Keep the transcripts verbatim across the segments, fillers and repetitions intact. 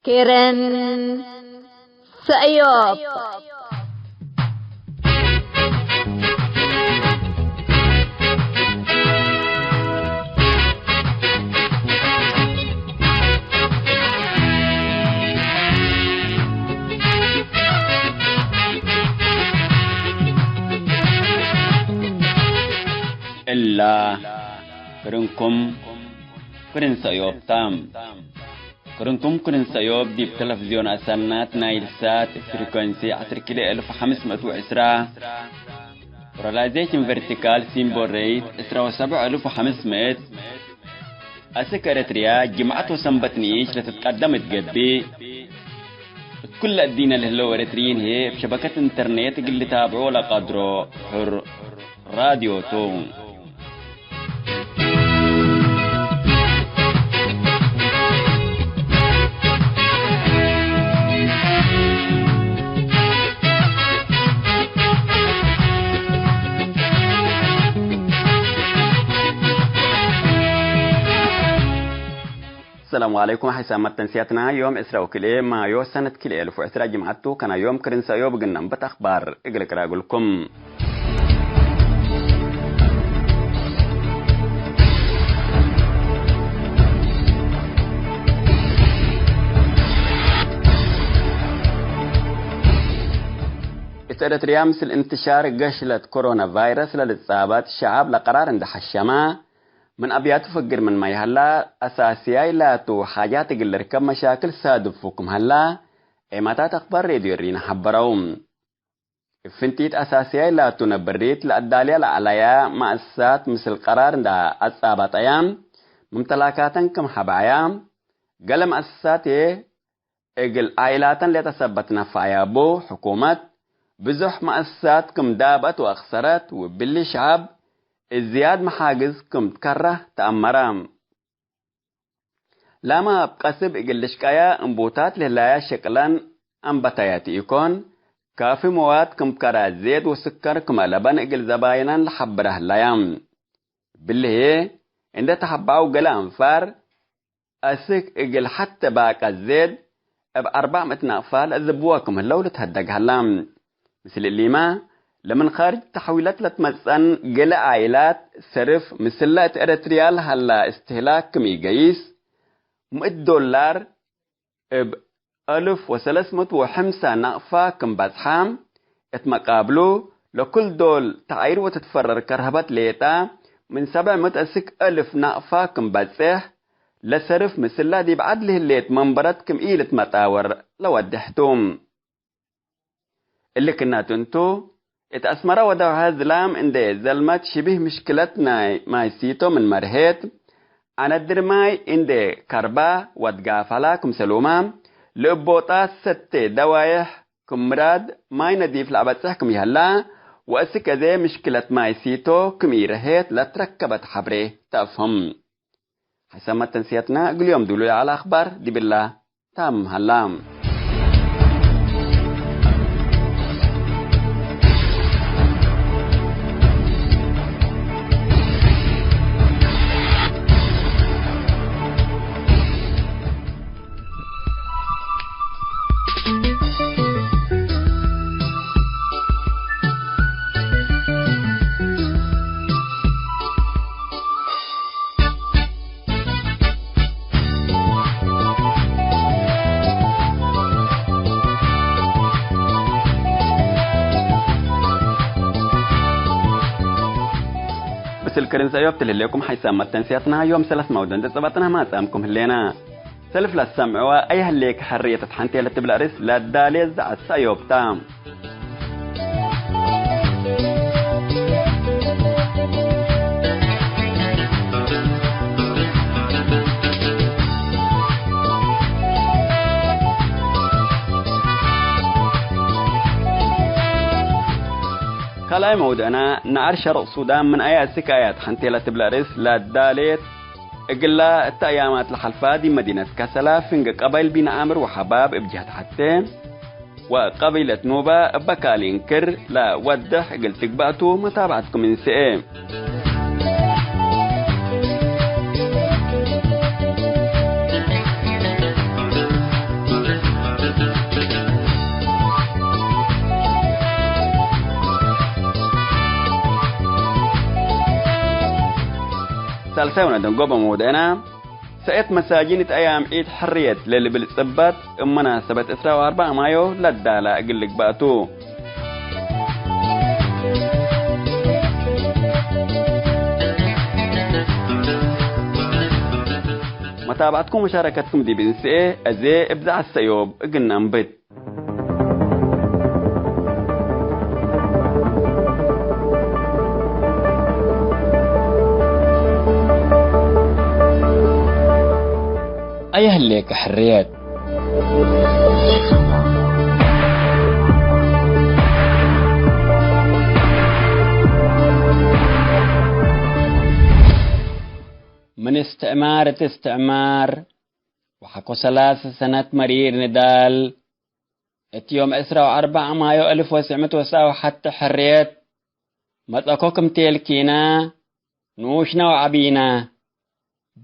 ክርን ሰእዮብ። እላ ክርንኩም ክርን ሰእዮብ ተ። ክርንኩም ክርን ሰእዮብ ዲብ ተለፍዝዮን አሰናት ናይል ሳት እብ ፍሪኮንሲ ዐስር ኪሎ እልፍ ሐምስ ምእት ወዕስራ፣ ፖላራይዜሽን ቨርቲካል ሲምቦል ሬት ዕስራ ወሰብዕ እልፍ ወሐምስ ምእት፣ አስክ ኤረትርያ ጅምዐት ወሰንበት ንኢሽ ለትትቀደም እት ገብእ፣ እት ኩለ እዲነ ለህለው ኤረትርዪን ህዬ እብ ሸበከት ኢንተርኔት እግል ልታብዖ ለቀድሮ ሕር ራድዮ ቱ። ሰላሙ ዐለይኩም። ሐይሳም መተንስያትና ዮም ዕስራ ወክልኤ ማዮ ሰነት ክልኤ እልፍ ወዕስራ ጅምዐት ቱ። ከና ዮም ክርን ሰእዮብ እግል ነንብት አክባር እግል ቅራግልኩም። እት ኤረትርያ ምስል እንትሻር ገሽለት ኮሮና ቫይረስ ለልትጻበጥ ሸዐብ ለቀራር እንደ ሐሸመ፣ ምን አብያቱ ፈግር ምንመ ይሀላ፣ አሳስያይ ላቱ ሓጃት እግል ልርከብ መሻክል ሳድፉ ክም ሀላ፣ ኤማታት አክባር ሬድዮ ሪና ሐበረው። እብ ፍንቲት አሳስያይ ላቱ ነብሪት ለአዳልያ ለዐለያ መአሰሳት ምስል ቀራር እንደ አጻባጠያ፣ መምተላካተን ክም ሐብዐያ፣ ገሌ መአሰሳት እግል ዓኢላተን ሌጠ ሰበት ነፈዐያ ቡ። ሕኩመት ብዙሕ መአሰሳት ክም ዳብአት ወአክሰረት፣ ወእብሊ ሸዐብ እዝያድ መሓግዝ ክም ትከረህ ተአመረ። ላመ እብ ቀስብ እግል ልሽቀያ እንቡታት ለህላያ ሸቅለን አንበታያቲ ኢኮን፣ ካፊ መዋድ ክም ከረ ዜድ ወስከር ክመ ለበን እግል ዘባይናን ለሐብረ ህለያ። እብሊ ህዬ እንዴ ተሐበዐው ገሌ አንፋር፣ አስክ እግል ሐቴ ባቀ ዜድ እብ አርበዕ ምእት ናቅፋ ለአዝብወ ክም ህለው ልትሀደግ ሀላ። ምስል እሊመ፣ ለምን ካርጅ ተሕዊለት ለትመጸን ገሌ ዓኢላት ሰርፍ ምስለ እት ኤረትርያ ለሀላ እስትህላክ ክም ኢገይስ፣ ምእት ዶላር እብ አልፍ ወሰለስ ምእት ወሐምሳ ናቅፋ ክም በጽሐ፣ እት መቃብሉ፣ ለኩል ዶል ተዓይር ወትትፈረር ከርሀበት ሌጠ ምን ሰብዕ ምእት እስክ አልፍ ናቅፋ ክም በጽሕ፣ ለሰርፍ ምስላ ዲብ ዐድ ለህሌት መንበረት ክም ኢልትመጣወር ለወዴሕ ቱ። እሊ ክናቱ እንቱ፣ እት አስመረ ወደውሐ ዝላም እንዴ ዘልመት ሽቢህ ምሽክለት ናይ ማይ ሲቶ ምን መርሄት፣ አነድር ማይ እንዴ ከርባ ወትጋፈላ ክምሰሉመ፣ ለእቦጣት ሰቴ ደዋይሕ ክም ምራድ ማይ ነዲፍ ለአበጽሕ ክም ይሀላ፣ ወእስክ አዜ ምሽክለት ማይ ሲቶ ክም ኢረሄት ለትረከበት ሐብሬ ተአፍህም። ሐሰመት ተንስየትና እግል ዮም ዱሉ ለዐለ አኽባር ዲብላ ታም ሀላ። ምስል ክርን ሰእዮብ ትልህሌኩም ሐይሳም መተንስያትና ዮም ሰለስ መውደን ዘጸባጥና ማጻምኩም ህሌና። ሰልፍ ለትሰምዕወ አይ ህሌክ ሕርየት እት ሐንቴ ለትብል አርእስ ለዳሌ ዘዐት ሰእዮብ ታ። ካልኣይ መውድዕና፣ ነዐር ሸርቅ ሱዳን ምን አየ እስክ አየ እት ሐንቴ ለትብል አርእስ ለዳሌት፣ እግላ እተ አያማት ለሐልፋ ዲብ መዲነት ከሰላ ፍንጌ ቀባይል ቢንዓምር ወሐባብ እብ ጀህት ሐቴ፣ ወቀቢለት ኑባ እበ ካልእ እንክር ለወድሕ እግል ትግበእ ቱ፣ መታብዐትኩም እንስኤ። ሳልሳይ ወነደንጎበ መውደዕና፣ ሰእት መሳጂን እት አያም ዒድ ሕርየት ለልብል ጽባጥ እብ መናሰበት ዕስራ ወአርበዕ ማዮ ለዳላ እግል ልግባእ ቱ። መታብዐትኩም ወሻረከትኩም ዲብ እንስኤ፣ አዜ እብ ዘዐት ሰእዮብ እግል ነንብት። አየ ህሌከ ሕርየት! ምን እስትዕማር እት እስትዕማር ወሐቆ ሰላሰ ሰነት መሪር ንዳል፣ እት ዮም ዕስራ ወአርበዕ ማዮ እልፍ ወትስዕ ምእት ወሰብዓ ወሐተ ሕርየት መጸኮ ክምቴልኪነ፣ ንኡሽነ ወዐቢነ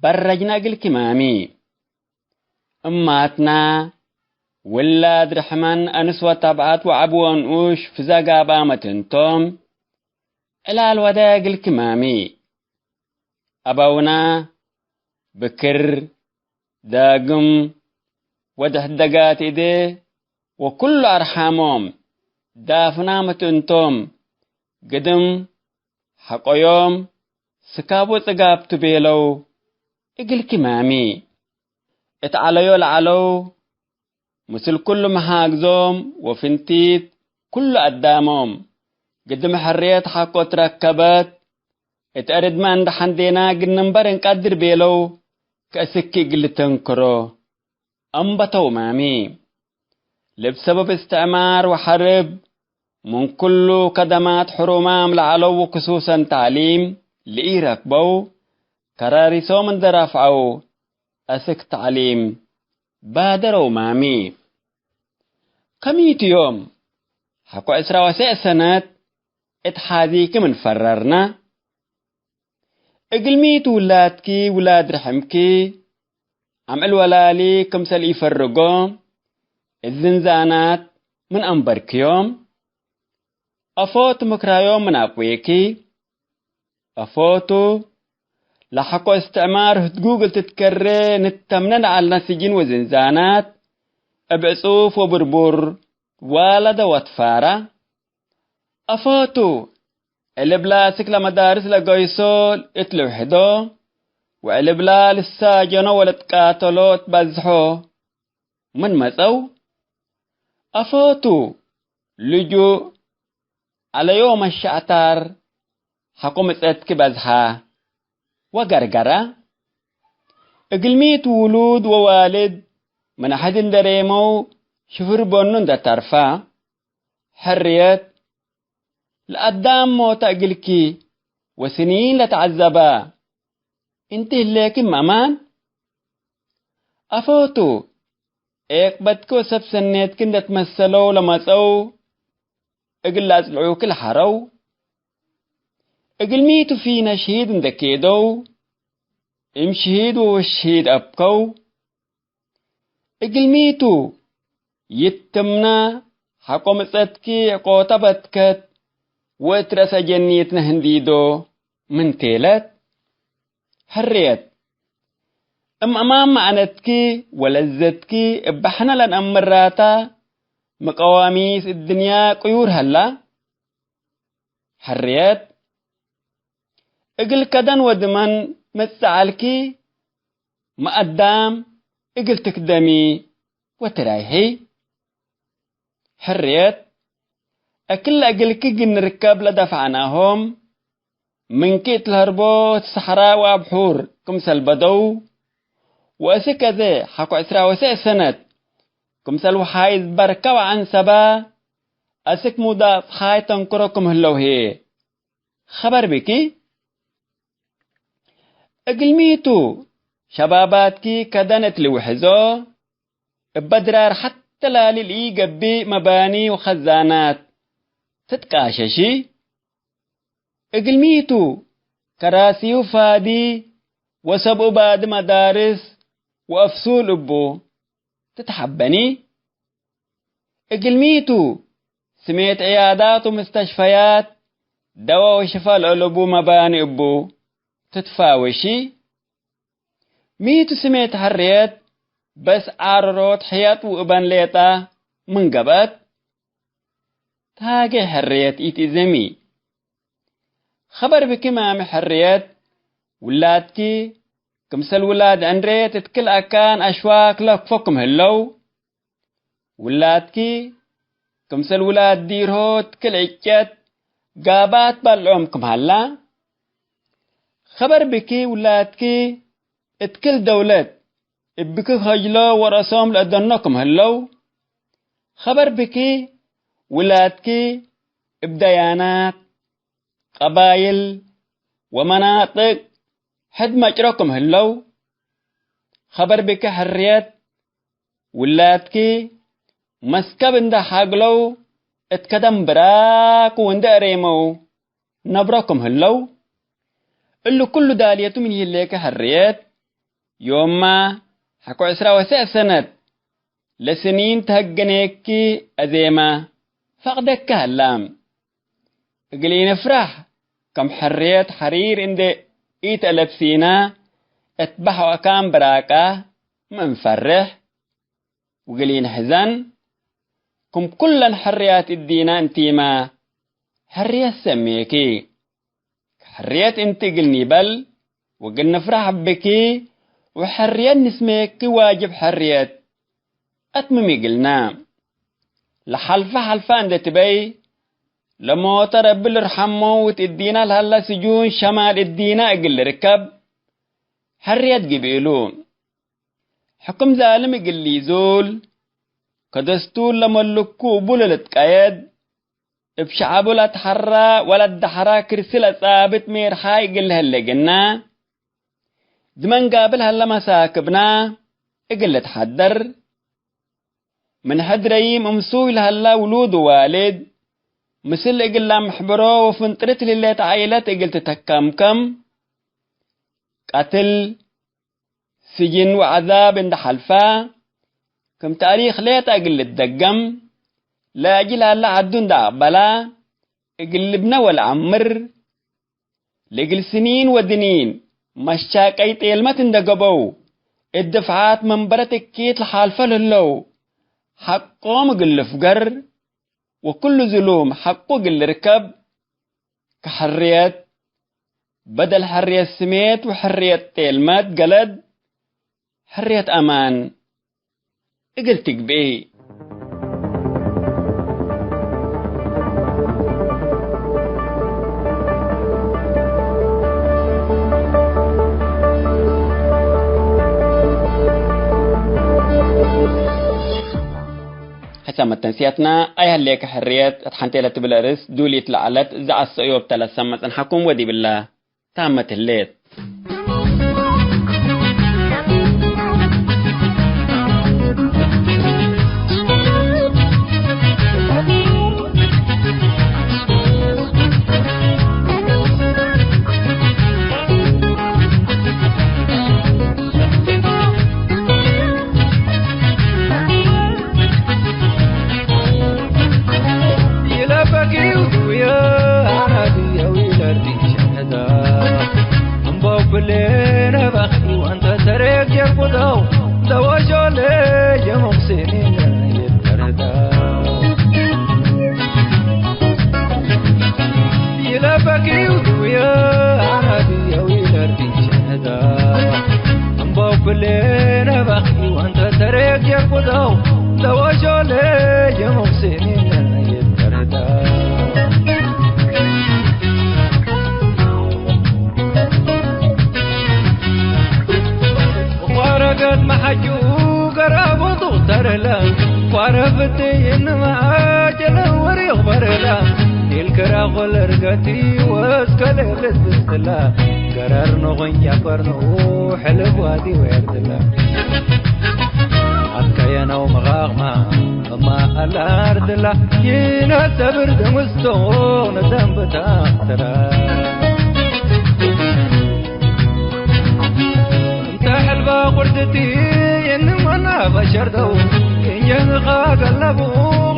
በረጅነ እግልኪ ማሚ። እማትነ፣ ውላድ ርሕመን፣ አንስ ወተብዐት ወዐቢ ወንኡሽ ፍዘ ጋብአመ ትንቶም፣ ዕላል ወደ እግልኪ ማሚ። አበውነ ብክር፣ ዳግም፣ ወድሕት ደጋት እዴ ወኩሉ አርሓሞም ዳፍናም እት እንቶም፣ ግድም ሐቆዮም ስካብ ወጽጋብ ቱ ቤለው እግልኪ ማሚ። እት ዐለዮ ለዐለው ምስል ኩሉ መሓግዞም ወፍንቲት ኩሉ አዳሞም፣ ግድም ሕርየት ሐቆ ትረከበት፣ እት አርድመ እንደ ሐንዴና እግል ንንበር እንቀድር ቤለው፣ ከእስኪ እግል ልተንክሮ አንበተው ማሚ። ለብ ሰበብ እስትዕማር ወሐርብ ምን ኩሉ ከደማት ሕሩማም ለዐለው ወክሱሰን ተዕሊም ለኢረክበው፣ ከራሪሶም እንደ ረፍዐው፣ አስክ ተዕሊም ባደረው ማሚ። ከሚቱ ዮም ሐቆ ዕስራ ወሰዕ ሰነት እት ሐዚኪ ምን ፈረርነ፣ እግልሚቱ ውላድኪ ውላድ ርሕምኪ አምዕል ወላሊ ክምሰል ኢፈርጎ፣ እት ዝንዛናት ምን አንበርክዮም፣ አፎቱ ምክራዮም ምን አቅዌኪ፣ አፎቱ፣ ለሐቆ እስትዕማር ህድጉ እግል ትትከሬ ንተምነ ለዐልነ ስጅን ወዝንዛናት፣ እብ ዕጹፍ ወብርቡር ዋለደ ወትፋራ። አፎቱ፣ እልብላ አስክ ለመዳርስ ለገይሶ እት ልውሕዶ፣ ወእልብላ ልሳጀኖ ወለትቃተሎ እት በዝሖ ምን መጸው፣ አፎቱ፣ ልጁእ ዐለዮ መሸዕታር ሐቆ ምጸትኪ በዝሐ ወገርገረ። እግልሚቱ ውሉድ ወዋልድ ምን አሕድ እንደ ሬመው ሽፍር በኑ እንደ ተርፈ፣ ሕርየት ለአዳም ሞተ እግልኪ ወስኒን ለተዐዘበ እንቲ ህሌኪ እም አማን? አፎቱ፣ ኤቅበትኪ ወሰብ ሰኔትኪ እንደ ትመሰለው ለመጸው እግል ለአጽልዑኪ ለሐረው፣ እግልሚቱ ፊነ ሽሂድ እንደ ኬደው፣ እም ሽሂድ ወወሽሂድ አብከው። እግልሚቱ፣ ይትምነ ሐቆ ምጸትኪ ዕቆተ በትከት ወእት ረአሰ ጀኒትነ ህንዲዶ ምን ቴለት? ሕርየት፣ እም አማን መዐነትኪ ወለዘትኪ እብ አሕነ ለነአምራታ፣ መቀዋሚስ እድንያ ቅዩር ሀላ። ሕርየት፣ እግል ከደን ወድመን መጽእ ዐልኪ፣ መአዳም እግል ትክደሚ ወትራይሒ። ሕርየት፣ እክለ እግልኪ እግል ንርከብ ለደፍዐናሆም፣ ምንኪ እት ለሀርቦ እት ሰሕራ ወአብሑር ክምሰል በደው፣ ወእስክ አዜ ሐቆ ዕስራ ወሰዕ ሰነት ክምሰል ወሓይዝ በርከ ወዐንሰበ፣ አስክ ሙዳፍ ሓይ ተንክሮ ክም ህለው ህዬ፣ ኸበር ብኪ? እግልሚቱ ሸባባትኪ ከደን እት ልውሕዞ፣ እበ ድራር ሐተ ላሊ ለኢገብእ መባኒ ወኸዛናት ትትቃሸሺ? እግልሚቱ ከራሲሁ ፋዲ ወሰብኡ ባዲ መዳርስ ወአፍሱል እቡ ትትሐበኒ? እግልሚቱ ስሜት ዕያዳት ወምስተሽፈያት ደወ ወሽፋ ለአለቡ መባኒ እቡ ትትፋወሺ። ሚ ቱ ስሜት ሕርየት በስ ዓረሮት ሕያጥ ወእበን ሌጠ ምን ገብአት፣ ታጌ ሕርየት ኢትእዘሚ። ኸበር ብኪ ማሚ ሕርየት፣ ውላድኪ ክምሰል ውላድ ዕንሬት እት ክል አካን አሽዋክ ለክፎ ክም ህለው፣ ውላድኪ ክምሰል ውላድ ዲርሆ እት ክል ዕጨት ጋባት በልዖም ክም ሀላ፣ ኸበር ብኪ ውላድኪ እት ክል ደውለት እብኪ ከጅሎ ወረሶም ለአደኖ ክም ህለው፣ ኸበር ብኪ ውላድኪ እብ ደያናት፣ ቀባይል ወመናጥቅ ሕድ መጭሮ ክም ህለው፣ ኸበር ብኪ ሕርየት ውላድኪ መስከብ እንደ ሐግለው እት ከደም ብራክ ወእንደ አሬመው ነብሮ ክም ህለው፣ እሉ ኩሉ ዳልየቱ ምን ይህሌከ ሕርየት፣ ዮማ ሐቆ ዕስራ ወሰዕ ሰነት ለስኒን ተሀገኔኪ አዜመ ፈቅደከ ህላም። እግል ኢንፍረሕ፣ ከም ሕርየት ሐሪር እንዴ ኢተአለብሲነ እት በሐው አካን ብራቀ ሚ እንፈርሕ፣ ወእግል ኢንሕዘን፣ ክም ኩለን ሕርያት እዲነ እንቲመ፣ ሕርየት ሰሜኪ። ሕርየት እንቲ እግል ኒበል ወእግል ንፍረሕ ብኪ፣ ወሕርየት ንስሜኪ ዋጅብ ሕርየት አትምም እግልነ። ለሐልፈ ሐልፈ እንዴ ትበይ፣ ለሞተ ረቢ ልርሐሞ፣ ወእት እዲነ ለሀለ ስጁን ሸማል እዲነ እግል ልርከብ ሕርየት ግብእሉ። ሕክም ዛልም እግል ሊዙል፣ ከደስቱር ለመልኩ እቡ ለልትቀየድ፣ እብ ሸዐቡ ለአትሐራ ወለአትደሐራ ክርሲ ለጻብጥ ሜርሓይ እግል ለህሌ ግና፣ ድመንጋብል ሀለ መሳክብና እግል ልትሐደር፣ ምን ሕድ ረዪም እምሱይ ለሀለ ውሉድ ወዋልድ፣ ምስል እግል ለአምሕብሮ ወፍንጥርት ለህሌት ዓኢለት እግል ትተከምከም፣ ቀትል፣ ስጅን ወዐዛብ እንደ ሐልፈ፣ ክም ታሪክ ሌጠ እግል ልትደገም፣ ለአጅል ሀለ ዐዱ እንደ አቅበላ፣ እግል ልብነ ወለዐምር፣ ለእግል ስኒን ወድኒን መሻቀይ ጤልመት እንደ ገብአው፣ እት ድፍዓት መንበረት እኪት ለሓልፈ ለህለው ሐቆም እግል ልፍገር፣ ወክሉ ዝሉም ሐቁ እግል ልርከብ፣ ከሕርየት በደል ሕርየት ስሜት ወሕርየት ጤልመት ገለድ፣ ሕርየት አማን እግል ትግቤ። ሕሳብ መተንስያትና፣ አይ ሀሌከ ሕርየት እት ሐንቴ ለትብል አርእስ ዱሊት ለዐለት፣ እዘ አሰእዮብ ተ ለሰመ ጽንሐኩም ወዲብለ። ታመት ህሌት። ይለበኪው ዱየ አናድየው ይለርዲ ሸነታ እምበው ብሌነ በኺ ወንተ ተሬክ የርቁደው ለወሾሌ የሙክሲኒነ ይተረታ ይለበኪው ዱየ አናድየው ይለርዲ ሸነታ እምበው ብሌነ በኺ ወንተ ተሬክ የርቁደው ለወሾሌ የሙክሲኒነ ይተረታ። ቋረገት መሓጁ ገራቡ ቱቅተርለ ቋረፍት ይንመዓጀለ ወሪቅ በርለ ኢልክራኹ ለርገቲ ወስከለ ልትብስለ ገረር ንኹን ጃፈር ንኡ ሕልብ ዋዲ ወየርትለ አትከየነው መኻኽማ እማ አላርትላ ይነሰብር ድምስቶ ነደንብታ ተራ እንተ ሕልባ ቁርድቲ የንመና በሸርደው እንጀንኻ ገለቡ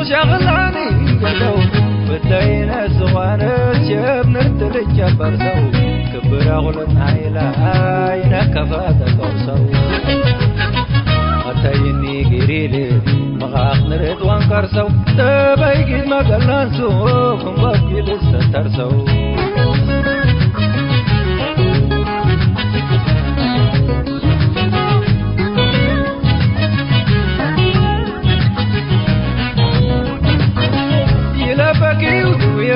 ሻግላኒ ገለው ብተይነ ስዋነት ሸብ ንርትልች ጀበርተው ብራቁልን ሀይላ አይነ ከፋተ ቀውሰው፣ አተይኒ ጊሪሊ መቃቅ ንርድ ወንቀርሰው፣ ተበይጊት መገላንሱ፣ ክንበኪል ሰተርሰው። ይለበኪው ዱየ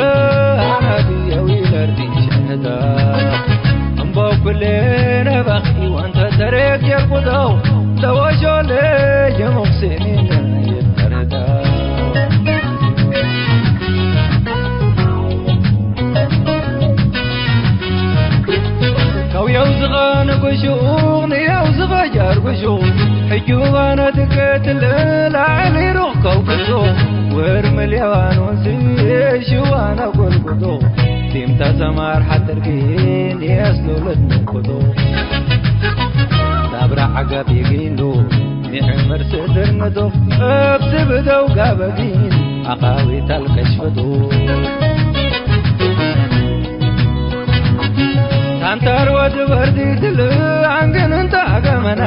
አናብየው ይለርዲን ሸህዳ፣ እምበው ኩሌነ በኽቲ ወንተ ተሬክ የርቁደው፣ ተወሾለ የሙክሴኒን ይተረዳ። ከውየው ዝኸ ንጉሹ፣ ንየው ዝኸ ጃርጉሹ፣ ሕጁ ባነ ትከትል ላዕሊ ሩኽ ከውክሶ፣ ወር ምልያዋን ወንዚ ሽዋነ ጎልጉዶ፣ ቲምተ ሰማር ሐትርጊን የስሉልት ንኩዶ። ናብራ ዐገብ ይጊንዱ፣ ሚዕምር ስድር ንዱፍ፣ እብ ዝብደው ጋበጊን፣ አኻዊት አልከሽፍዱ። ታንታር ወድ በርዲትል አንግን እንተ አገመና፣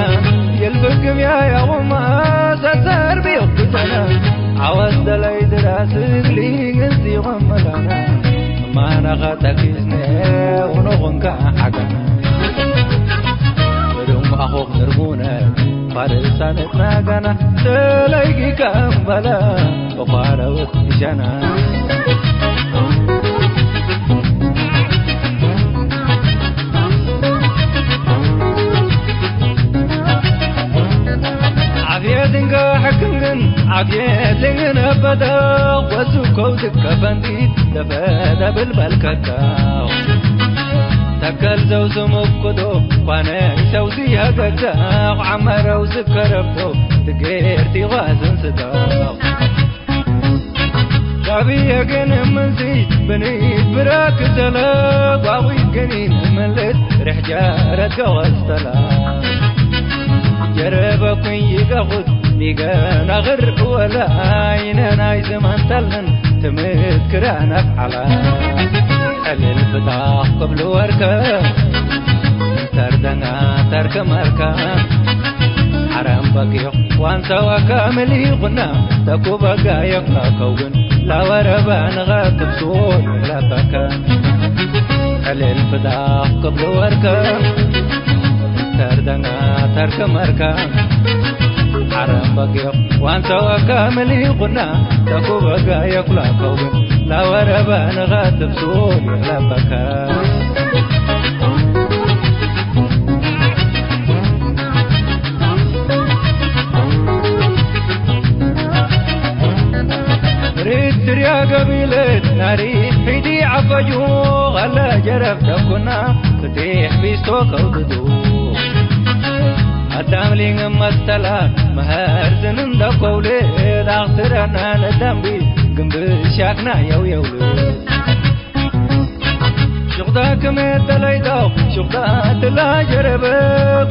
የልፍግም ያያወማ ሰተር ቢዮክተና፣ አወስ ደላይ ድራስ እግሊ ግንዚ ወመላና፣ ማነኸ ተኪስነ ወኖኹንካ ሐገና። እዱም አኹክ ንርቡነ፣ ፋርሳነት ናጋና፣ ደላይ ጊካ እምበላ፣ ወፋረውት ሸና። ዓፍየት እንገ ሕክም ግን፣ ዓፍየት ልንግን አበደ፣ ወሱ ከውድቅ ከፈንዲ፣ ደፈደ ብልበል ከዳው። ተከል ዘው ስሙክ ኩዶ፣ ኳነ ሰው ሲያገዳው፣ ዓመረው ዝከረብዶ፣ ትጌር ቲጓዝን ስዳው። ሻብየ ግን እምንሲ ብኒት ብራክ ተለ፣ ጓዊት ገኒን እምልት ርሕ ጀረት ገወዝ ተለ። ጀረበኩኝ ይገኹት ሚገን አኽር ወለ፣ አይነ ናይ ዘማን ተልን ትምት ክራን አፍዓላ። ዕልል ፍታኽ ክብሉ ወርከ፣ ተርደና ተርከ መርከ፣ ሐረም በጊዕ ዋንሳዋ ካምል ይኹና፣ ተኩበጋ የክላ ከውን፣ ላወረበ ንኸ ክብሱን ለበከ። ዕልል ፍታኽ ክብሉ ወርከ፣ ተርደና ተርከ መርከ፣ ሐረም በጊዕ ዋንሳዋ ካምል ይኹና፣ ተኩበጋ የክላ ከውን፣ ላወረበ ንኸ ክብሱን ለበከ። ሪትርያ ገቢለት ናሪ ሒዲ ዐፈጁ፣ ኸለ ጀረብ ተኩና ፍቴሕ ቢስቶ ከውድዱ። አዳም ሊንግ መስተላ መሀርዝን እንደ ከውሌት፣ አኽትረና ለደንቢ ግንብ ሻክና የውየውል። ሹቅታ ክም ደለይቶ፣ ሹቅታ ትላ ጀረበ፣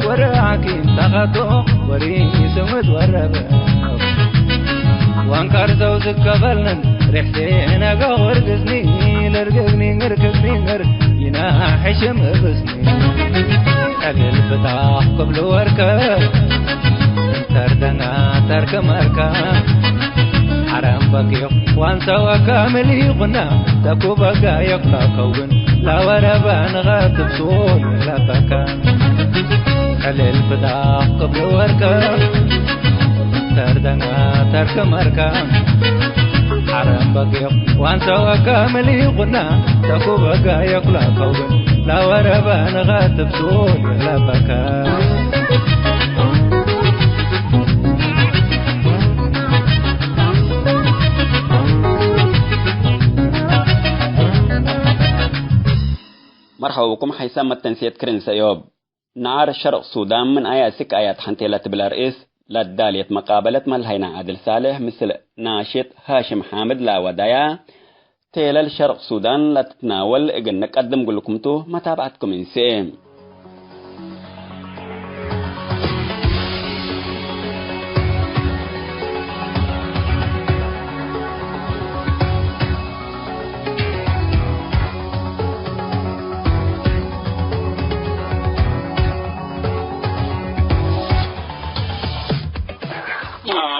ወረ ሐኪም ተኸቶ፣ ወሪ ስምት ወረበ። ወንካር ሰው ዝከበልንን፣ ሬሕሴ ነገ ወርግዝኒ፣ ለርግዝኒ፣ ንርግዝኒ፣ ንር፣ ይና ሕሽም እብስኒ። ዕልል ፍታሕ ክብሉ ወርከ፣ ተርደና ተርክ መርከ፣ ሐረም በጊዕ ዋንሳዋ ካምል ይኹና፣ ተኩበጋ የኩላ ከውን፣ ላወረበ ንኸ ክብሱን ለበከ። ዕልል ፍታሕ ክብሉ ወርከ፣ ተርደና ተርክ መርከ፣ ሐረም በጊዕ ዋንሳዋ ካምል ይኹና፣ ተኩበጋ የኩላ ከውን፣ ላወረበ ንኸ ትብሱል ለበከ። መርሐባ ብኩም ሐይሳም መተንስየት ክርን ሰእዮብ። ነዓር ሸርቅ ሱዳን ምን አየ አስክ አያት ሐንቴ ለትብል አርእስ ለዳልየት መቃበለት መልሀይና አድል ሳልሕ ምስል ናሽጥ ሃሽም ሓምድ ለወዳያ፣ ቴለል ሸርቅ ሱዳን ለትትናወል እግል ንቀድም ግልኩም ቱ፣ መታብዐትኩም እንሴ።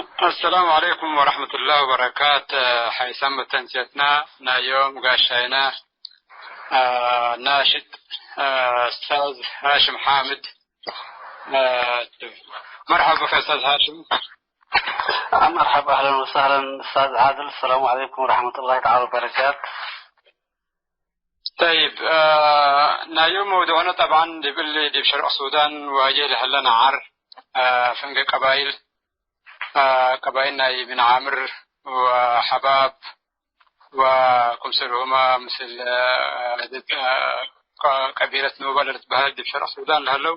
አሰላሙ ዐለይኩም ወረሕመቱላሂ ወበረካት። ሐይሰም መተንሴትና ናይ ዮም ጋሻይና፣ አ፣ ናሽጥ፣ አ፣ ኡስታዝ ሃሽም ሓምድ። አ፣ መርሐባ ብከ ኡስታዝ ሃሽም። መርሐባ፣ አህለን ወሰህለን ኡስታዝ ዓድል። አሰላሙ ዐለይኩም ወረሕመቱላሂ ተዓላ ወበረካት። ጠይብ፣ አ፣ ናይ ዮም መውዱዕነ ጠብዓን ዲብ እሊ ዲብ ሸርቅ ሱዳን ዋጄ ለሀለ ነዓር፣ አ፣ ፍንጌ ቀባይል፣ አ፣ ቀባይል ናይ ብን ዓምር ወሐባብ ወክምሰልሁመ ምስል፣ አ፣ አ፣ ቀ-፣ ቀቢለት ኑበ ለልትበሀል ዲብ ሸርቅ ሱዳን ለሀለው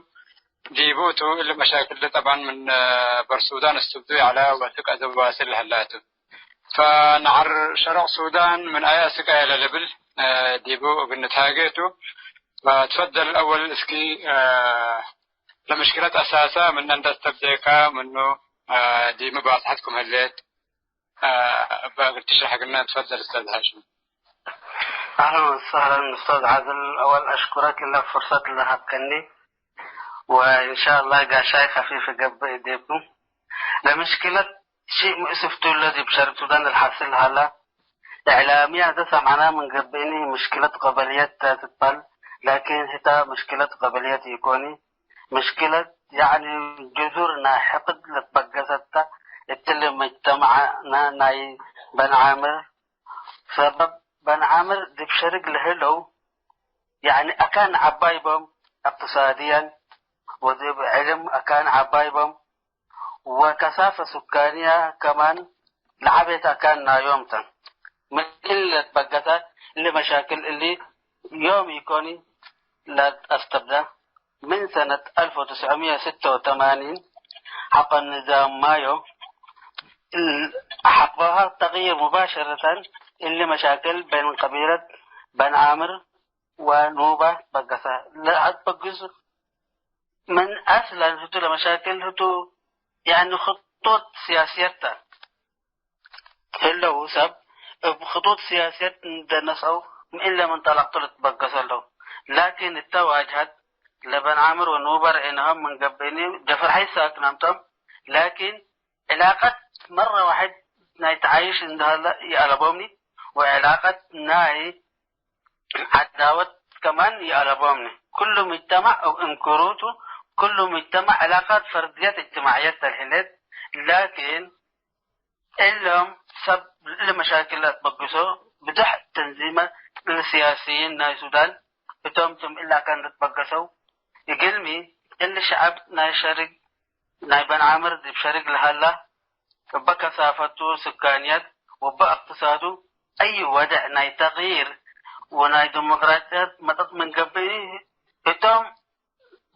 ዲቡ ቱ። እሊ መሻክል ጠብዓን ምን፣ አ፣ በር ሱዳን እስትብዱ ይዐለ ወትቀዘብ ዋስል ለሀላቱ። ፈነዓር ሸርቅ ሱዳን ምን አየ ስቃይ ለልብል፣ አ፣ ዲቡ እግል ንትሃጌ ቱ። ፈትፈደል አወል እስኪ፣ አ፣ ለምሽክለት አሳሰ ምን እንደ ተብዴከ ምኑ፣ አ፣ ዲብ መባጽሐትኩም ህሌት፣ አ፣ እበ እግል ትሽረሐግነ። ትፈደል ኡስታዝ ሃሽም። አህለን ወሰህለን ኡስታዝ ዓድል። አወል አሽኩረክ እለ ፍርሰት ለሀብከኒ። ወእንሻአላህ ጋሻይ ከፊፍ እገብእ እዴኩም። ለምሽክለት ሺእ ምእስፍቱ እለ ዲብ ሸርቅ ሱዳን ለልሐስል ሀላ። እዕላምያ እንተ ሰምዐና ምን ገብእኒ ምሽክለት ቀበልየት ተ ትትበል፣ ላኪን ህታ ምሽክለት ቀበልየት ኢኮኒ። ምሽክለት ያዕኒ ጅዙር ናይ ሕቅድ ልትበገሰት ተ። እትሊ መጅተመዕነ ናይ በን ዓምር፣ ሰበብ በን ዓምር ዲብ ሸርቅ ለህለው ያዕኒ አካን ዐባይ ቦም፣ እቅትሳድየን ወዲብ ዕልም አካን ዐባይ ቦም፣ ወከሳፈ ሱካንያ ከማን ለዐቤት አካን ናዮም ተ። ምን እሊ ለትበገሰ እሊ መሻክል እሊ ዮም ኢኮኒ ለአስተብደ። ምን ሰነት አልፍ ወትስዕ ምየ ስተ ወተማኒን ሐቆ ንዛም ማዮ ሐቆሃ ተቅይር ሙባሸረተን እሊ መሻክል በይን ቀቢለት በን ዓምር ወኑባ በገሰ። ለአትበግሱ ምን አስለን ህቱ ለመሻክል ህቱ፣ ያኒ ክጡጥ ስያስየት ተ። ህለው ሰብ እብ ክጡጥ ስያስየት እንደ ነስአው፣ ምን እለ መንጠለቅቱ ልትበገሰ ለው። ላኪን እተ ዋጅሀት ለበን ዓምር ወኑባ ረኤናሆም ምን ገብእኒ፣ ጀፈር ሐይ ሳክናም ቶም። ላኪን ዕላቀት መረ ዋሕድ ናይ ተዓይሽ እንደ ሀለ ይአለቦምኒ፣ ወዕላቀት ናይ ዐዳወት ከማን ይአለቦምኒ። ክሉ ሙጅተማዕ እብ እንክሩቱ፣ ክሉ ሙጅተማዕ ዕላቃት ፈርድየት እጅትማዕየት ተልህሌት፣ ላኪን እሎም ሰብ እሊ መሻክል ለአትበግሶ ብዞሕ ተንዚመ እሊ ስያስይን ናይ ሱዳን እቶም ትም እሊ አካን ልትበገሰው። እግልሚ እሊ ሸዐብ ናይ ሸርግ ናይ በን ዓምር ዲብ ሸርግ ለሀላ፣ እበ ከሳፈቱ ስካንየት ወእበ እቅትሳዱ አዩ ወድዕ ናይ ተቅይር ወናይ ዲሞቅራጥያት መጠጥ ምን ገብእ፣ ህቶም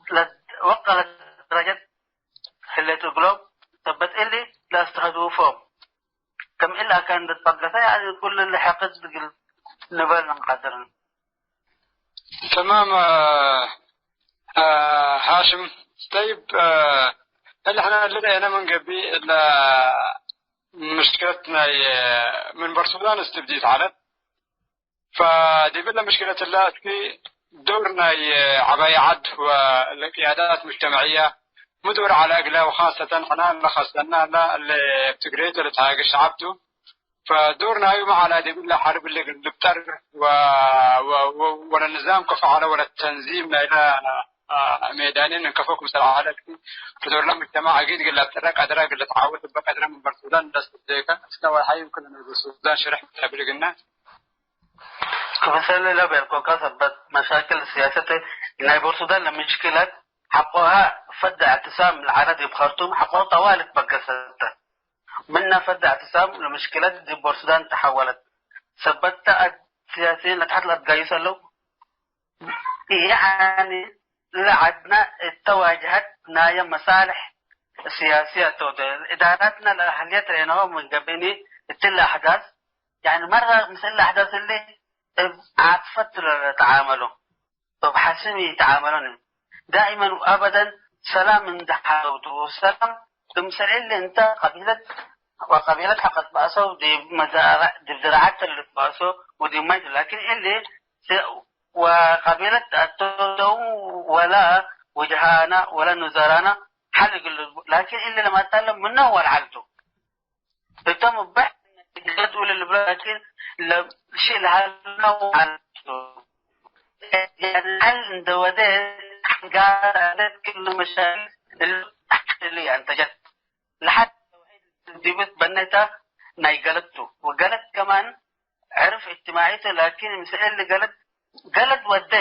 ለወቀለት ደረጀት ህሌት እግሎም፣ ሰበት እሊ ለአስተህድፎም። ከም እሊ አካን ልትበገሰ፣ ያኒ ኩሉ እሊ ሕቅድ እግል ንበል እንቀድር። ተማም፣ አ፣ አ፣ ሃሽም። ጠይብ፣ አ፣ እሊ ሕነ እሊ ረኤነ ምን ገብእ እለ ምሽክለት ናይ፣ አ፣ ምን በር ሱዳን እስትብዲት ዐለት። ፈዲብ እለ ምሽክለት እለ እስኪ ዶር ናይ ዐባይ ዐድ ወለቅያዳት ሙጅተመዕየ ሚ ዶር ዐለ እግለ፣ ወካሰተን ሕነ እለ ካሰተና እለ እለ እብ ትግሬ ለልትሃጌ ሸዐብ ቱ። ፈዶር ናዩ መዓላ ዲብ እለ ሐርብ እሊ ልብጠር ወ-፣ ወ-፣ ወ-፣ ወለንዛም ከፎ ዐለ ወለተንዚም ናይለ፣ አ፣ ሜዳኒን እንከፎ ክምሰል ዐለ። ፈዶርለ ሙጅተማዕ አጊድ እግል ለአብጠረ ቀድረ እግል ልትዓወት እበ ቀድረ ምን በር ሱዳን ለአስተብዴከ። እስከ ወሐይ ክለ ናይ በር ሱዳን ሽርሕ ተብልግነ። ክምሰል ለቤልኮከ ሰበት መሻክል ስያሰት ናይ በር ሱዳን ለምሽክለት ሐቆሃ ፈድ እዕትሳም ለዐለ ዲብ ከርቱም ሐቆ ጠዋል ትበገሰተ። ምነ ፈድ እዕትሳም ለምሽክለት ዲብ በር ሱዳን ተሐወለት። ሰበት ተ ስያሲይን ለተሐት ለአትጋዩሰ ለው። ያኒ ለዐድነ እተ ዋጅሀት ናየ መሳልሕ ስያስየ ተ ወደ እዳራትነ ለአህልየት ሬነሆ ምን ገብእኒ እትለ አሕዳስ፣ ያኒ መረ ምስል አሕዳስ እሊ እብ ዓጥፈት ለተዓመሉ። እብ ሐስም ኢተዓመሎን። ዳኢመን ወአበደን ሰላም እንዴ ሐረብቱ፣ ሰላም ክምሰል እሊ እንተ ቀቢለት ወቀቢለት ሐቀ ትበአሰው ዲብ መዛረዕ፣ ዲብ ዝራዐት ልትበአሶ ወዲብ ማይ ቱ። ላኪን እሊ ስ-፣ ወቀቢለት ተአተው ወላ ውጅሃና ወላ ኑዘራና ሐል እግል ልቡ-፣ ላኪን እሊ ለማታለ ምነ ወልዓልቱ። ህቶም እበ ገለድ ወለ ልብሎ ላኪን ለሽእ ለሀልነው ዐለቱ። ሐል እንደ ወደ ጋር ክሉ መሻክል እሉ ተሐል እሉ አንተጀት። ለሐድ ዲብት በነታ ናይ ገለድ ቱ። ወገለድ ከማን ዕርፍ እጅትማዒ ቱ፣ ላኪን ምስል እሊ ገለድ፣ ገለድ ወደ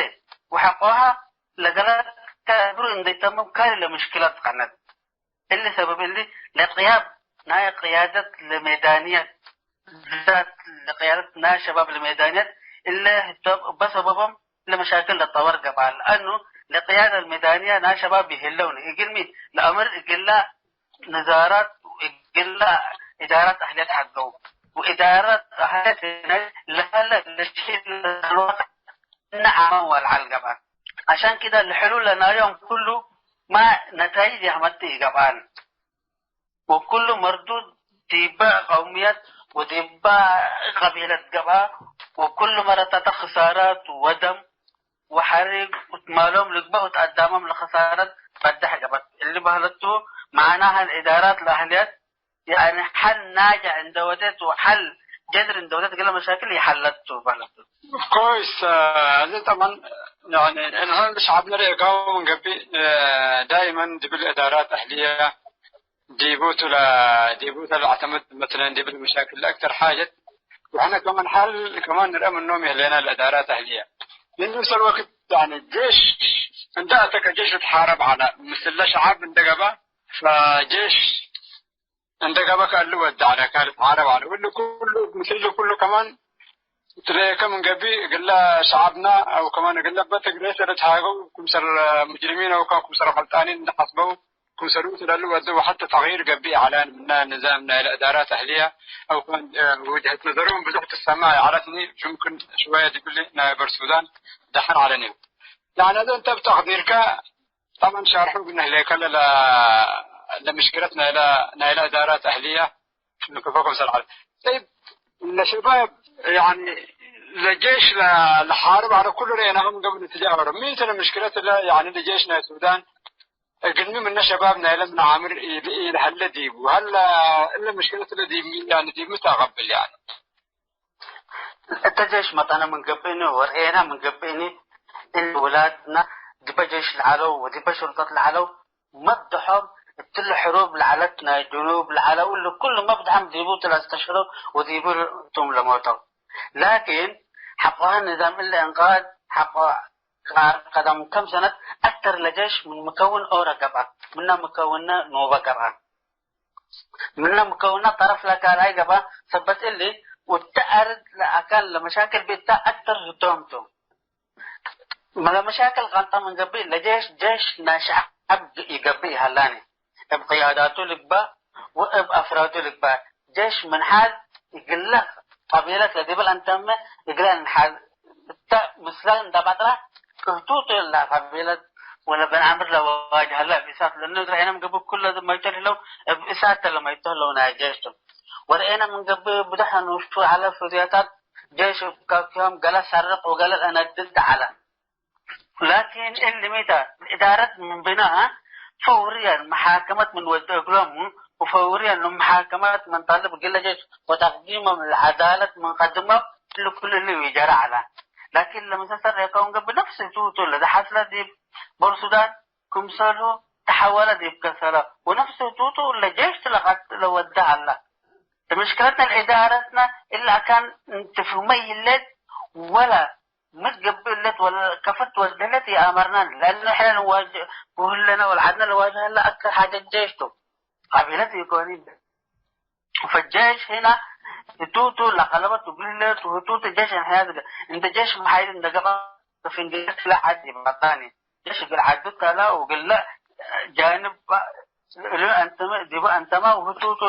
ወሐቆሃ ለገለድ ከእግሩ እንዴ ተምም ካሊ ለምሽክለት ቀነት። እሊ ሰበብ እሊ ለቅያብ ናይ ቅያደት ለሜዳንየት፣ ብዛት ለቅያደት ናይ ሸባብ ለሜዳንየት እለ ህቶም እበ ሰበቦም ለመሻክል ለጠወር ገብአ። ለአኑ ለቅያደ ለሜዳንየ ናይ ሸባብ ይህለውኒ። እግልሚ ለአምር እግላ ንዛራት ወእግላ እዳራት አህልየት ሐቀው። ወእዳራት አህልየት ለሀለ ለሽል እነ አማን ወአልዓል ገብአን። አሻን ክደ ለሕሉል ለናዮም ኩሉ ማ ነታይጅ ያመጽእ ኢገብአን። ወኩሉ መርዱድ ዲበ ቀውምየት ወዲበ ቀቢለት ገብአ። ወኩሉ መረተተ ክሳራት ወደም ወሐሪግ ወትማሎም ልግበእ ወተአዳሞም ለኸሳረት በደሕ ገብአት። እሊ በህለቱ መዕናሀ ለእዳራት ለአህልየት ያኒ ሐል ናጅሕ እንደ ወደት ወሐል ጀድር እንደ ወደት ገለ መሻክል ይሐለቱ በህለቱ። ኮይስ፣ እዚ ጠበን ያኒ እንሕን ሸዐብነ ርኤካሁ ምን ገብእ፣ ዳይመን ዲብል እዳራት አህልየ ዲቡቱ ለ-፣ ዲቡተ ለአዕተምድ መሰለን ዲብል መሻክል ለአክተር ሓጀት ወሕነ ከመን ሐል ከማን ንርአ ምኖም ይህሌና ለእዳራት አህልየ። ምን ነፍስ አልወቅት ያኒ ጄሽ እንደ አተከ ጄሽ ልትሓረብ ዐለ ምስለ ሸዐብ እንደ ገብአ ፈጄሽ እንደ ገብአ ከእሉ ወደ ዐለ ከልትሓረብ ዐለ። ወእሊ ኩሉ ምስል ኩሉ ከማን ትለከ ምን ገብእ እግለ ሸዐብና አው ከማን እግለ በትግሬ ለልትሃገው ክምሰል ሙጅሪሚን አው ክምሰል ፈልጣኒን እንደ ሐስበው ክምሰል ውእቱ ለልወዱ ወሐተ ተግይር ገብእ ዐለ ምነ ንዛም ናይለ እዳራት አህልየ አው ከማን ወጅሀት ነዘሮም ብዙሕ ትሰመዕ ዐለትኒ። ዩምክን ሽወየ ዲብሊ ናይ በር ሱዳን ደሐን ዐለኒ። ያኒ አዜ እንተ ብተቅዲርከ ጠበን ሻርሑ እግል ነህሌከ ለ-፣ ለምሽክለት ናይለ፣ ናይለ እዳራት አህልየ ንክፈ ክምሰል ዐለ። ጠይብ፣ ለሸባብ ያኒ ለጄሽ ለ-፣ ለሓርብ ዐለ ኩሉ ረኤናሆም ገብእ ንትጃወረ። ሚ ተ ለምሽክለት እለ ያኒ ለጄሽ ናይ ሱዳን እግልሚ ምነ ሸባብ ናይለ ምን ዓምር ኢ-፣ ኢለሀለ ዲቡ። ሀለ እለ ምሽክለት እለ ዲብ ሚ ያኒ ዲብ ሚ ተአቀብል ያኒ? እተ ጄሽ መጠነ ምን ገብእኒ ወርኤነ ምን ገብእኒ፣ እሊ ውላድነ ዲበ ጄሽ ለዐለው ወዲበ ሹርጠት ለዐለው መብድሖም እትሊ ሕሩብ ለዐለት ናይ ጅኑብ ለዐለው እሊ ኩሉ መብድሐም ዲቡ ቱ ለአስተሽህደው ወዲቡ ቶም ለሞተው። ላኪን ሐቆሀ ንዛም እሊ እንቃዝ ሐቆ ቀደም ከም ሰነት አክተር ለጄሽ ምን ምከውን ኦረ ገብአ፣ ምነ ምከውነ ኖበ ገብአ። ምነ ምከውነ ጠረፍ ለካልአይ ገብአ። ሰበት እሊ፣ ወእተ አርድ ለአካን ለመሻክል ቤታ አክተር ህቶም ቱ። ለመሻክል ቀንጠ ምን ገብእ፣ ለጄሽ ጄሽ ናይ ሸዐብ ይገብእ ይሀላኒ። እብ ቅያዳቱ ልግበእ ወእብ አፍራዱ ልግበእ። ጄሽ ምን ሐል እግለ ቀቢለት ለዲብል አንተመ እግለ እንሐል እተ ምስለ እንደ በጥረ ክህቱቱ እለ ቀቢለት ወለ በን አምር ለዋጅሀ እለ እብ እሳት ለእነ እግለ ዐይነ ምን ገብእ ኩለ መይቶ ህለው እብ እሳት ለመይቶ ህለው ናይ ጄሽ ቱ። ወርኤነ ምን ገብእ ብደሐ ኑሹ ዐለ ፍርየታት ጄሽ እብ ካኪሆም ገለ ሰርቅ ወገለ ለአነድድ ዐለ። ላኪን እሊ ሚ ተ፣ እዳረት ምን ብናእ ፈውርየን መሓከመት ምን ወዴ እግሎም ወፈውርየን መሓከመት ምን ጣልብ እግለ ጄሽ ወተቅዲሞም ለዐዳለት ምን ቀድሞም እሊ ኩሉ እሊ ኢጀረ ዐለ። ላኪን ለምሰል ሰር ኤከውን ገብእ ነፍስ ህቱቱ ለዘሐስለ ዲብ ቦር ሱዳን ክምሰሉ ተሐወለ ዲብ ከሰለ ወነፍስ ህቱቱ ለጄሽ ለቀት ለወደ ዐለ። ምሽክለትነ ለእዳረትነ እሊ አካን እንትፍህመ ይህሌት ወለ ምን ገብእ እለት ወለ ከፈት ወዝደለት ይአመርናን፣ ለእነ ሕነ ንዋጅ ወህለነ ወለዐድነ ለዋጅሀ ለአክል ሓጀት ጄሽ ቱ። ቀቢለት ኢኮኒ። ፈጄሽ ህና ህቱቱ ለቀለበት እግል ህሌት ወህቱቱ ጄሽ እንሕያዝ ገ-፣ እንደ ጄሽ መሓይል እንደ ገብአ ፍንጌ ክለ ዐድ ይባጣኒ። ጄሽ እግል ዐዱ ተላ ወእግለ ጃንብ እሉ አንተመ፣ ዲቡ አንተመ ወህቱቱ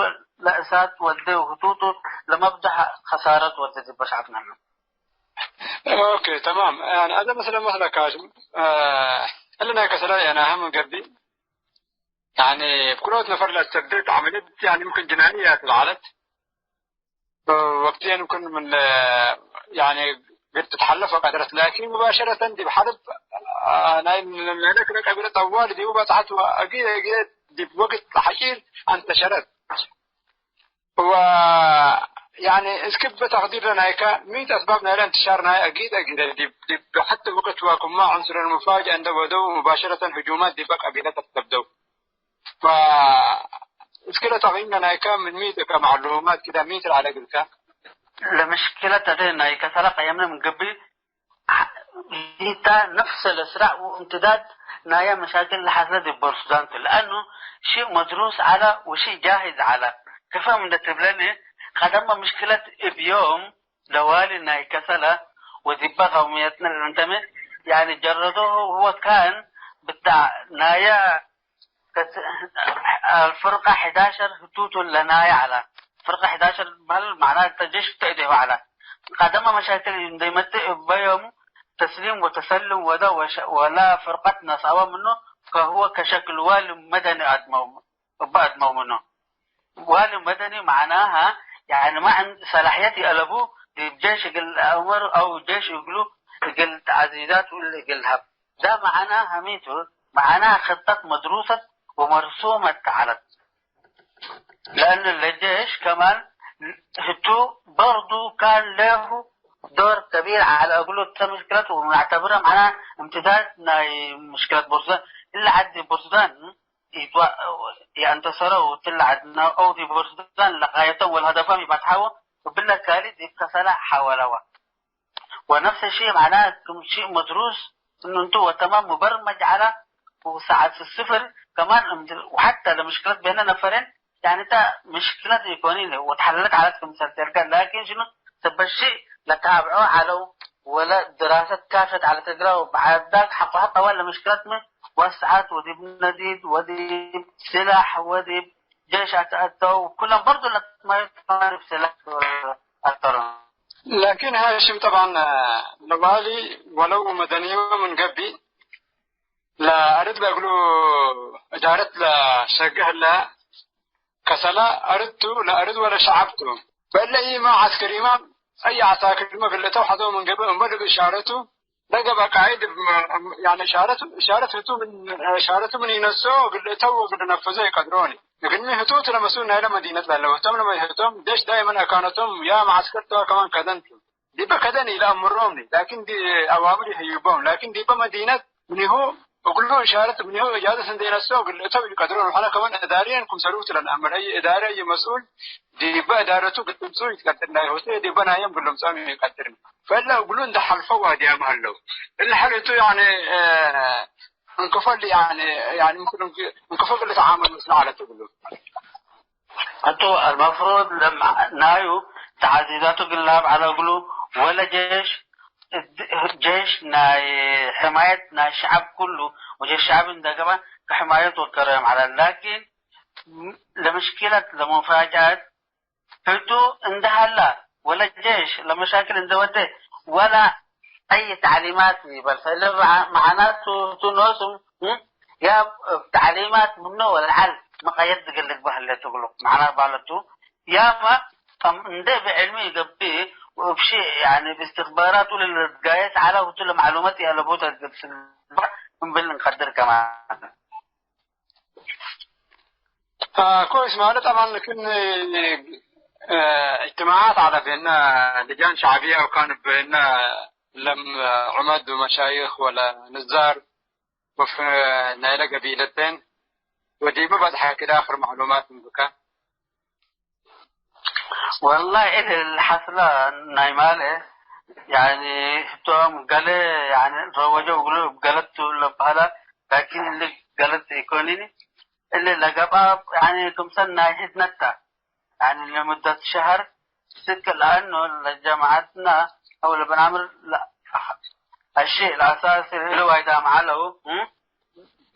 ለእሳት ወዴ ወህቱቱ ለመብደሕ ከሳረት ወዴ ዲበ ሸዐብነ። ኦኬ፣ ተማም። ያኒ፣ አዜ መስለ መስለካ፣ እ፣ እሊ ናይ ከሰለ፣ ያኒ፣ አህም ገብእ፣ ያኒ፣ ብክልኦት ነፈር ለአሰብደት ዐመልየት፣ ያኒ፣ ምክን ጅናይያት ለዐለት፣ ወቅትየን ምክን ምን፣ ያኒ፣ ግድ ትትሐለፈ ቀድረት፣ ላኪን ሙባሸረተን ዲብ ሐርብ፣ አ፣ ናይ፣ ናይ ለክለ ቀቢለት ጠዋል ዲቡ በጽሐት ወአጊ፣ አጊ ዲብ ወቅት ተሕሺር አንተሸረት። ወ ያኒ እስክ ብተቅዲር ለናይከ፣ ሚ ቱ አስባብ ናይለ እንትሻር ናይ አጊድ አጊደ ዲብ፣ ዲብ ሐተ ወቅት ወኩማ ዑንሱር አልሙፋጅአ እንደ ወደው ሙባሸረተን ህጁማት ዲበ ቀቢለት አስተብደው። ፈእስክ ለተቅይም ለናይከ ምን ሚ ቱ እከ መዕሉማት ክደ ሚ ቱ ለዐለ እግልከ? ለምሽክለት እተ ናይ ከሰለ ቀየምነ ምን ገብእ፣ ሊተ ነፍሰ ለስራዕ ወእምትዳድ ናየ መሻክል ለሐስለ ዲብ ቦርሱዳን ቱ። ለአኑ ሽእ መድሩስ ዐለ ወሽእ ጃህዝ ዐለ። ክፈም እንደ ትብለኒ፣ ቀደመ ምሽክለት እብ ዮም ለዋሊ ናይ ከሰለ ወዲበ ቀውምየትነ ለእንተመ፣ ያኒ ጀረዶሁ ህወት ካን ብታዕ ናየ ከስ-፣ አልፍርቀ ሕዳሸር ህቱቱ ለናየ ዐለ። ፍርቀ ሕዳሸር በህል መዕና እተ ጀሽ እተ እዴሁ ዐለ። ቀደመ መሻክል እንዴ መጽእ እበ ዮም ተስሊም ወተሰልም ወደ ወሸ-፣ ወለ ፍርቀት ነስአወ ምኑ ከህወ ከሸክል ዋሊ መደኒ አድመው፣ እበ አድመው ምኑ። ዋሊ መደኒ መዕናሃ፣ ያኒ ማ ዕንድ ሰላሕየት ይአለቡ፣ ዲብ ጄሽ እግል ለአምር አው ጄሽ እግሉ እግል ተዕዚዛት እግል ለሀብ። ዳ መዕናሃ ሚ ቱ? መዕናሃ ክጠት መድሩሰት ወመርሱመት ተዐለት። ለእን ለጄሽ ከማን ህቱ በርዱ ካን ሌሁ ዶር ከቢር ዐለ እግሉ እተ ምሽክለት ወምንዕተብረ መዕናሃ እምትዳድ ናይ ምሽክለት ቦርሱዳን እለ ዐድ ቦርሱዳን ኢትዋ-፣ የአንተሰረው እትለ ዐድነ አው ዲብ ሱዳን ለቃየቶም ወለሀደፎም ኢፈትሐው እብለ ካሊ ዲብ ከሰለ ሐወለወ። ወነፍሰ ሺእ መዕናህ ክም ሺእ መድሩስ እኑ እንቱ ወተማም ሙበርመጅ ዐለ ወሰዓት ስፍር ከማን እምድ-፣ ወሐተ ለምሽክለት ቤነ ነፈሬን ያኒ እተ ምሽክለት ኢኮኒ ወተሐለለት ዐለት ክምሰል ቴልከ። ላኪን ሽኑ ሰበት ሺእ ለተአብዖ ዐለው ወለ ድራሰት ካፈት ዐለት እግለ ወበዐዳግ ሐቆ ሐቆ አዋል ለምሽክለት ምን ወሰዐት ወዲብ ነዲድ ወዲብ ስላሕ ወዲብ ጄሽ አተአተው ኩሎም በርዱ ለትማዩ ዲብ ስላሕ አተሩ። ላኪን ሃሽም ጠብዓን ለዋሊ ወለው መደንዮ ምን ገብእ ለአርድ ለእግሉ እዳረት ለሸገ ህለ ከሰለ አርድ ቱ ለአርድ ወለ ሸዐብ ቱ። በለ ኢመ ዐስከሪመ አይ ዐሳክርመ ግልእተው ሐዘው ምን ገብእ እምበል እብ እሻረቱ ለገብአ ቃይድ እብ፣ ያኒ እሻረት፣ እሻረት ህቱ ምን፣ እሻረቱ ምን ኢነስኦ ግልእተው ወግል ነፍዞ ኢቀድሮኒ። እግልሚ ህቱ ቱ ለመስኡል ናይለ መዲነት ለህለው ህቶም ለመ-፣ ህቶም ዴሽ ዳይመን አካነቶም ያ መዐስከር ተዋ ከማን ከደን ቱ። ዲበ ከደን ኢለአምሮምኒ፣ ላኪን ዲ-፣ አዋምር ይህይቦም፣ ላኪን ዲበ መዲነት ምኒሁ እግሉ እሻረት ምኒሁ እጃዘት እንዴ ነስኦ ግልእተው ኢቀድሮን። ወሐነ ከማን እዳርየን ክምሰሉ ቱ ለነአምር፣ አይ እዳሪ አይ መስኡል ዲበ እዳረቱ ግልምጹ ኢትቀድር ናይ ሆሴ ዲበ ናየም ግልምጾም ኢቀድር። ፈእለ እግሉ እንዴ ሐልፈው ዋድያም ሀለው። እለ ሐል ህቱ ያኒ፣ እ፣ እንክፈል ያኒ፣ ያኒ ምክል እንክ-፣ እንክፈል ልትዓመል ምስል ዐለት እግሉ። ህቱ አልመፍሩድ ለናዩ ተዕዚዛቱ ግላብ ዐለ እግሉ ወለ ጄሽ፣ ጄሽ ናይ ሕማየት ናይ ሸዐብ ኩሉ ወጄሽ ሸዐብ እንዴ ገብአ ከሕማየት ወከረዮም ዐለ። ላኪን ለምሽኪለት ለሙፋጃአት ህቱ እንዴ ሀላ ወለ ጄሽ ለመሻክል እንዴ ወዴ ወላ አይ ተዕሊማት ይበል። ፈእለ መዓ-፣ መዓናቱ ህቱ ኖስም፣ እም፣ ያ እብ ተዕሊማት ምኑ ወለዐል መቀየት እግል ልግበእ ህሌት እግሉ። መዕና ባለቱ፣ ያመ ጠም-፣ እንዴ ብዕልሚ ኢገብእ ወእብ ሺ፣ ያኒ፣ ብእስትክባራቱ ለልትጋየስ ዐለ ህቱ ለመዕሉመት የአለቡ ተገብእ እምብል እንቀድር ከማን። አ፣ ኮይስ ማለት አማን ክን፣ እ፣ እጅትማዓት ዐለ ቤነ ልጃን ሸዕብየ አው ካን ቤነ ለም ዑመድ ወመሻይኽ ወለ ንዛር ወፍ ናይለ ገቢለተን ወዲመ በጽሐ ክደ አክር መዕሉማት እንብከ። ወላሂ እሊ ለሐስለ ናይ ማለ፣ ያኒ፣ ህቶም ገሌ፣ ያኒ፣ ረወጀው እግሉ እብ ገለት ቱ ለበሀለ፣ ላኪን እሊ ገለት ኢኮኒኒ። እሊ ለገብአ፣ ያኒ፣ ክምሰል ናይ ህድነተ፣ ያኒ፣ ለሙደት ሸሀር ስክ ለአኑ ለጀማዐትና አው ለበናምር ለ-፣ አሺ ለአሳሲ እሊ ዋይዳም ዐለው፣ እም?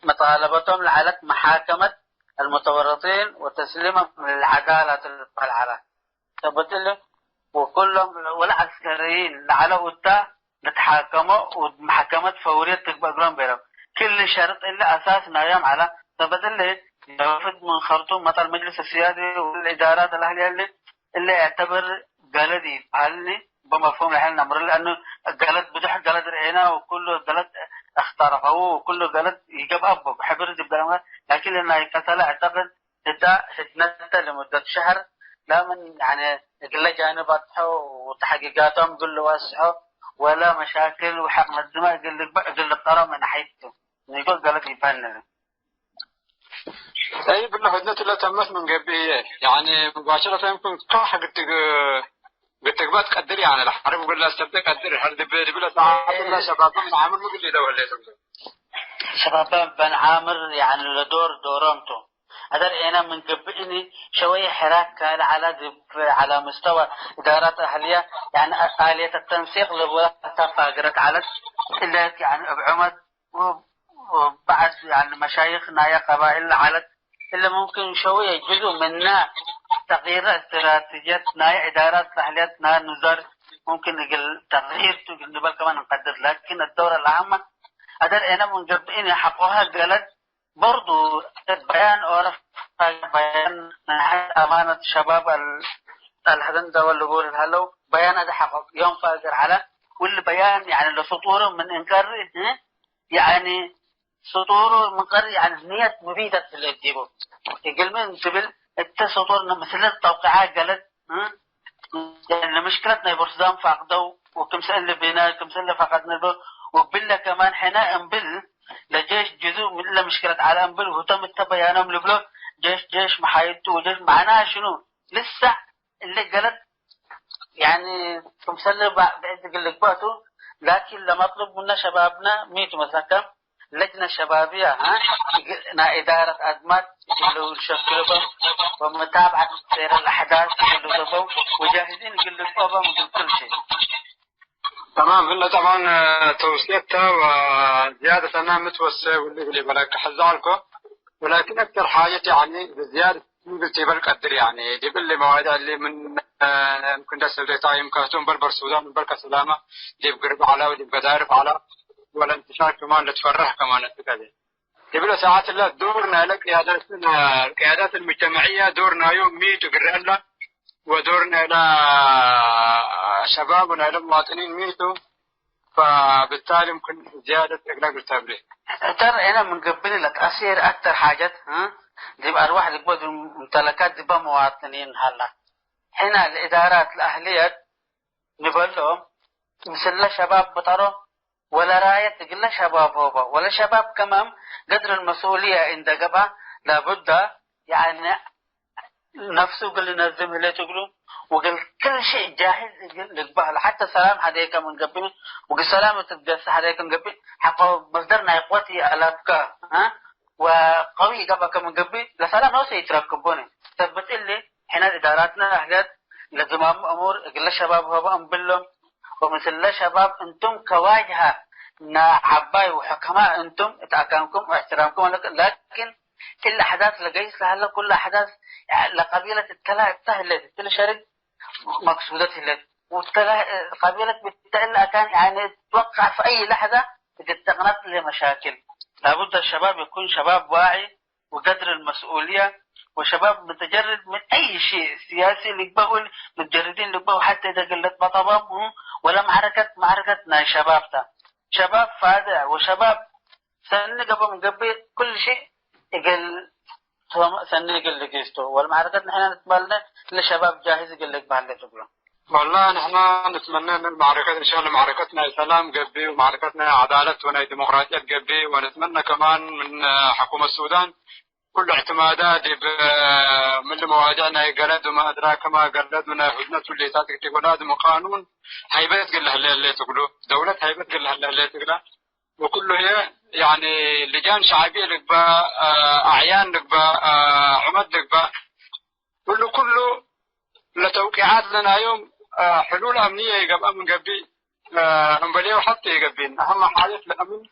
መጣለበቶም ለዐለት መሓከመት አልሙተወረጢን ወተስሊመም ለልዐዳለት ልትበህል ዐለ። ሰበት እሊ ወኩሎም ወለዐስከርይን ለዐለው እተ ልትሓከሞ ወመሕከመት ፈውርየት ትግበእ እግሎም ቤለው። ክል ሸርጥ እሊ አሳስ ናዮም ዐለ። ሰበት እሊ ለወፍድ ምን ከርቱም መጠል መጅልስ አስያዲ ወእዳራት አልአህልየ እሊ እለ ይዕተበር ገለድ ይትበሀልኒ፣ በመፍሁም ለሐል ነምር፣ ለአኑ ገለድ ብዙሕ ገለድ ረኤና፣ ወኩሉ ገለድ እክተረፈው፣ ወኩሉ ገለድ ይገብአ እቡ፣ ሕብር ዲብ ገለመ፣ ላኪን ለናይ ከሰለ አዕተቅድ ህዳ ህድነተ ለሙደት ሸህር ምን፣ ያኒ፣ እግለ ጃንብ አጥሐው ወተሐቂቃቶም እግል ልወስሖ ወለ መሻክል ወሐቅ መዝመ እግል ልግበእ እግል ልቀሮ ምን ሐይቱ ንጎ ገለጽ ይበህል። ጠይብ፣ እለ ህድነት እለ ተመት ምን ገብእ ህዬ፣ ያኒ፣ ሙባሸረተን ኩን ካሕ ግትግ-፣ ግትግባ ትቀድር፣ ያኒ፣ ለሐርብ እግል ለአስተብዴ ቀድር፣ ሀል ዲብ፣ ዲብለ ሰዓት እለ ሸባብ ምን ዓምር ምግል ኢለው ህሌት እግል። ሸባብ በን ዓምር፣ ያኒ፣ ለዶር ዶሮም ቱ። አደር ኤነ ምን ገብእኒ ሸወየ ሕራክ ካልእ ዐለ፣ ዲብ ዐለ ምስተወ እዳራት አህልየ፣ ያኒ፣ አልየት ተንሲቅ ልብላ ተ ፋግረት ዐለት። እለ፣ ያኒ፣ እብ ዑመት ወ-፣ ወበዕድ፣ ያኒ፣ መሻይኽ ናየ ቀባይል ለዐለት። እለ ሙምክን ሸውየ ጅዙእ ምነ ተቅይር እስትራትጅየት ናየ እዳራት ለአህልየት ናየ ንዛር ሙምክን እግል ተቅይር ቱ እግል ንበል ከማን እንቀድር። ላኪን አደውር አልአሀመ አደር ኤነ ምን ገብእኒ ሐቆሀ ገለድ በርዱ በያን ኦረፍ በያን ናይ አማነት ሸባብ አል-፣ አልሐዘን ደወል ልቡር ሀለው በያን አደ ሐቆ ዮም ፋግር ዐለ። ውል በያን ያኒ ለስጡሩ ምን እንቀርእ፣ ያኒ ስጡሩ ምን ቀርእ ያኒ ንየት ሙፊደት ህሌት ዲቡ። እግል ምን ትብል እተ ስጡር ምስለ ተውቂዓ ገለድ ለምሽክለት ናይ ቦርትዛም ፋቅደው ወክምሰል ብነ ክምሰል ፈቀድነ ዶ ወብለ ከማን ሕነ እምብል ለጄሽ ጅዙእ ምን እለ ምሽክለት ዐለ እምብል ህቶም እተ በያኖም ልብሎ ጄሽ ጄሽ መሓይቱ ወጄሽ መዕናህ ሽኑ ልሰዕ እለ ገለድ ያኒ ክምሰል ብዕድ እግል ልግበእ ቱ ላኪን ለመጥሉብ ምነ ሸባብነ ሚ ቱ መስለከ ለጅነ ሸባብየ፣ ሀ፣ ናይ እዳረት አዝማት እግል ልሸክሎ በም ወመታብዐት ሰይር አልአሕዳስ እግል ልገብኦ ወጃህዚን እግል ልብቆ በም እግል ክል ሺ። ተማም፣ እለ ጠብዐን ተውስየት ተ ወዝያደት አነ ምትወሰ ውሊ እግል ኢበለክ ሐዘ ዐልኮ፣ ወላኪን አክተር ሓጀት ያኒ ብዝያደት እግል ቲበል ቀድር ያኒ ዲብ እሊ መዋዲዕ እሊ ምን፣ ምን ክንደ ሰብዴታ ይምካቱ እምበል በር ሱዳን እምበል ከሰላመ ዲብ ግርብ ዐላ ወዲብ ገዳርፍ ዐላ ወለእንትሻር ከማን ልትፈረህ ከማን እትቀዜ። እብለ ሰዓት እለ ዶር ናይለ ቅያደት፣ ቅያዳት አልሙጅተመዕየ ዶር ናዩ ሚ ቱ ግረ እለ፣ ወዶር ናይለ ሸባብ ወናይለ ሙዋጥኒን ሚ ቱ፣ ፈብታሊ ምክን ዝያደት እግለ እግል ተብሌ። እተር እነ ምን ገብኒ ለተአሲር አክተር ሓጀት፣ እ፣ ዲብ አርዋሕ ልግበእ ዲብ ሙምተለካት ዲበ ሙዋጥኒን ሀላ። ሕነ ለእዳራት ለአህልየት ንበሎ፣ ምስለ ሸባብ ብጠሮ፣ ወለራየት እግለ ሸባብ ሆበ፣ ወለሸባብ ከማም ገድር መስኡልየ እንደ ገብአ፣ ላቡደ፣ ያኒ፣ ነፍሱ እግል ልነዝም ህሌት እግሉ፣ ወእግል ክል ሸይ ጃህዝ እግል ልግበእ፣ ለሐተ ሰላም ሀደይከ ምን ገብእ፣ ወእግል ሰላም ትትገሰ ሀደይከ ምን ገብእ፣ ሐቆ መስደር ናይ ቅወት ይአላብከ፣ አ? ወቀዊ ገብአከ ምን ገብእ፣ ለሰላም ኖሰ ይትረክቦኒ። ሰብት እሊ፣ ሕነ እዳራትነ አህልየት ለዝማሙ እሙር እግለ ሸባብ ሆበ እምብሎም፣ ወምስለ ሸባብ እንቱም ከዋጅሀ ነ ዐባይ ወሕከማ እንቱም እት አካንኩም ወእሕትራምኩም አለክ፣ ላኪን እሊ አሕዳስ ለገይስ ለሀለ ኩሉ አሕዳስ ለቀቢለት እተላ እተ ህሌት እትሊ ሸርግ መቅሱደት ህሌት። ወእተላ ቀቢለት ብተ እሊ አካን ያኒ ትወቀዕ ፈአይ ለሐዛ እግል ተቅነጥ ለመሻክል። ላቡድ አሸባብ የኩን ሸባብ ዋዒ ወገድር አልመስኡልየ ወሸባብ ሙተጀርድ ምን አይ ሸይ ሲያሲ ልግበእ ወል ሙተጀርዲን ልግበእ ወሐቴ እተ እግል ልትበጠበሙ ወለ መዕረከት መዕረከት ናይ ሸባብ ተ። ሸባብ ፋድዕ ወሸባብ ሰኒ ገብእ ምን ገብእ ኩሉ ሺ እግል ሰኒ እግል ልጊስቱ ወለመዕረከት ንሕነ ንትመነ ለሸባብ ጃህዝ እግል ልግበእ ህሌት እግሉ። ወላሂ ንሕነ ንትመነ እነ መዕረከት እንሻአላህ መዕረከት ናይ ሰላም ገብእ ወመዕረከት ናይ ዐዳለት ወናይ ዲሞቅራጥየት ገብእ ወንትመነ ከማን ምን ሕኩመት ሱዳን ኩሉ እዕትማዳ ዲብ ምን መዋዲዕ ናይ ገለድ ወማ አድራከ ማ ገለድ ወናይ ሁድነት ውሌታት ዲብ ወላድ ወቃኑን ሀይበት እግል ለህለ ህሌት እግሉ፣ ደውለት ሀይበት እግል ለህለ ህሌት እግላ ወኩሉ ህዬ ያኒ ልጃን ሸዕብየ ልግበእ፣ አዕያን ልግበእ፣ ዑመት ልግበእ፣ እሉ ኩሉ ለተውቂዓት ለናዮም ሕሉል አምንየ ኢገብአ ምን ገብእ፣ እምበሌው ሐቴ ኢገብእን። አህመ ሓጀት ለአምን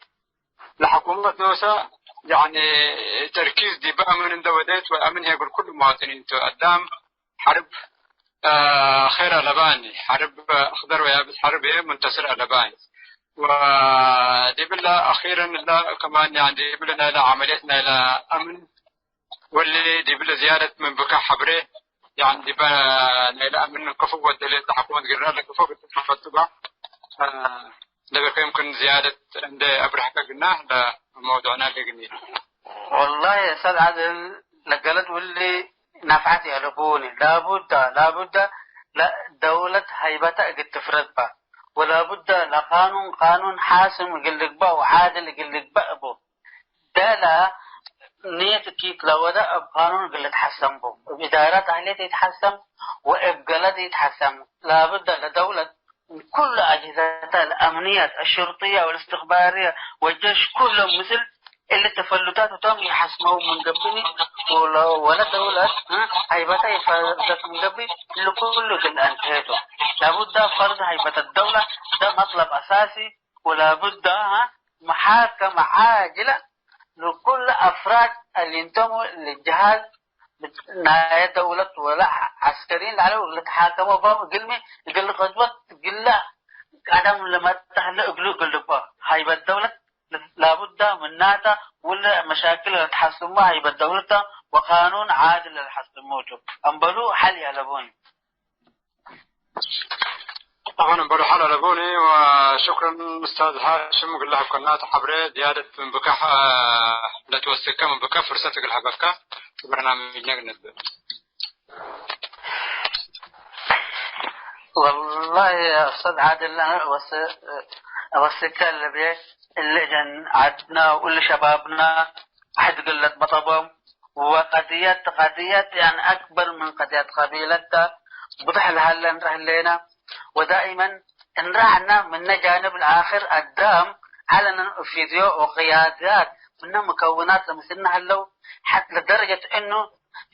ለሐኩመት ኖሰ፣ ያኒ፣ ተርኪዝ ዲብ አምን እንደ ወዴት፣ ወአምን ህዬ እግል ኩሉ መዋጥኒን ቱ። አዳም ሐርብ፣ አ፣ ኸይር አለባኒ፣ ሐርብ አክደር ወያብስ ሐርብ ህዬ ሙንተስር አለባኒ። ወዲብለ አኺረን እለ ከማን፣ ያኒ፣ ዲብለ ናይለ ዐመልየት ናይለ አምን ወሊ ዲብለ ዝያደት ምን ብካ ሐብሬ፣ ያኒ ዲበ ናይለ አምን ከፎ ወደሌ ለሐኩመት ግረ ለከፎ ብትትሐፈቱ ባ፣ አ፣ ለበከ ይምክን ዝያደት እንደ አብርሐከ ግና ለመውዱዕና ለግኒ። ወላሂ ሰል ዐድል ለገለድ ወሊ ነፍዐት የአለቡኒ። ላቡደ፣ ላቡደ ለደውለት ሀይበተ እግል ትፍረድ በ፣ ወላቡደ ለቃኑን ቃኑን ሓስም እግል ልግበእ ወዓድል እግል ልግበእ ቡ። ደለ ኔት ኪት ለወደ እብ ቃኑን እግል ልትሐሰም ቡ። እብ ኢዳረት አህሌት ይትሐሰም ወእብ ገለድ ይትሐሰም። ላቡደ ለደውለት ኩሉ አጅህዘተ አልአምንየት፣ አሽርጥየ ወልእስትኽባርየ ወጀሽ ኩሎም ምስል እሊ ተፈሉታት እቶም ይሐስመው ምን ገብእኒ ወለ-፣ ወለ ደውለት ሀይበተ ይፈርደት ምን ገብእ እሊ ኩሉ እግል አንተሄቱ። ላቡደ ፈርድ ሀይበተ ደውለ ደ መጥለብ አሳሲ ወላቡደ መሓከመ ዓጅለ ለኩሉ አፍራድ አሊንተሙ ለጀሃዝ ናየ ደውለት ወለ ዐስከሪን ለዐለው እግል ልትሓከሞ ቶም እግልሚ እግል ቅድወት እግለ ቀደም ለመጽእ ህለ እግሉ እግል ልግበእ። ሀይበት ደውለት ላቡደ ምናተ ውለ መሻክል ለልትሐስሞ ሀይበት ደውለተ ወቃኑን ዓድል ለልሐስሞ ቱ። እምበሉ ሐል ይአለቡኒ። ጠበን እምበሉ ሐል አለቡኒ። ወሽክረን ኡስታዝ ሃሽም እግለ ሀብከናቱ ሐብሬ። ዝያደት ምን ብከ፣ ለትወስከ ምን ብከ ፍርሰት እግል ሀበከ በርናምጅነ ግንብ። ወላሂ ኡስታዝ ዓድል፣ አነ ወስ-፣ ወስከ ልብዬ እሊ እጀን ዓድነ ወእሊ ሸባብነ አሕድ ግለት በጠቦም ወቀድየት፣ ቀድየት፣ ያኒ፣ አክበር ምን ቀድየት ቀቢለት ተ፣ ብዙሕ ለሀለ እንረ ህሌነ፣ ወዳኢመን እንረ ዐልነ፣ ምነ ጃንብ ለአክር አዳም ዐለነ፣ ፊድዮ ወቅያድያት ምነ ሙከውናት ለምስልነ ህለው፣ ሐት ለደረጀት እኑ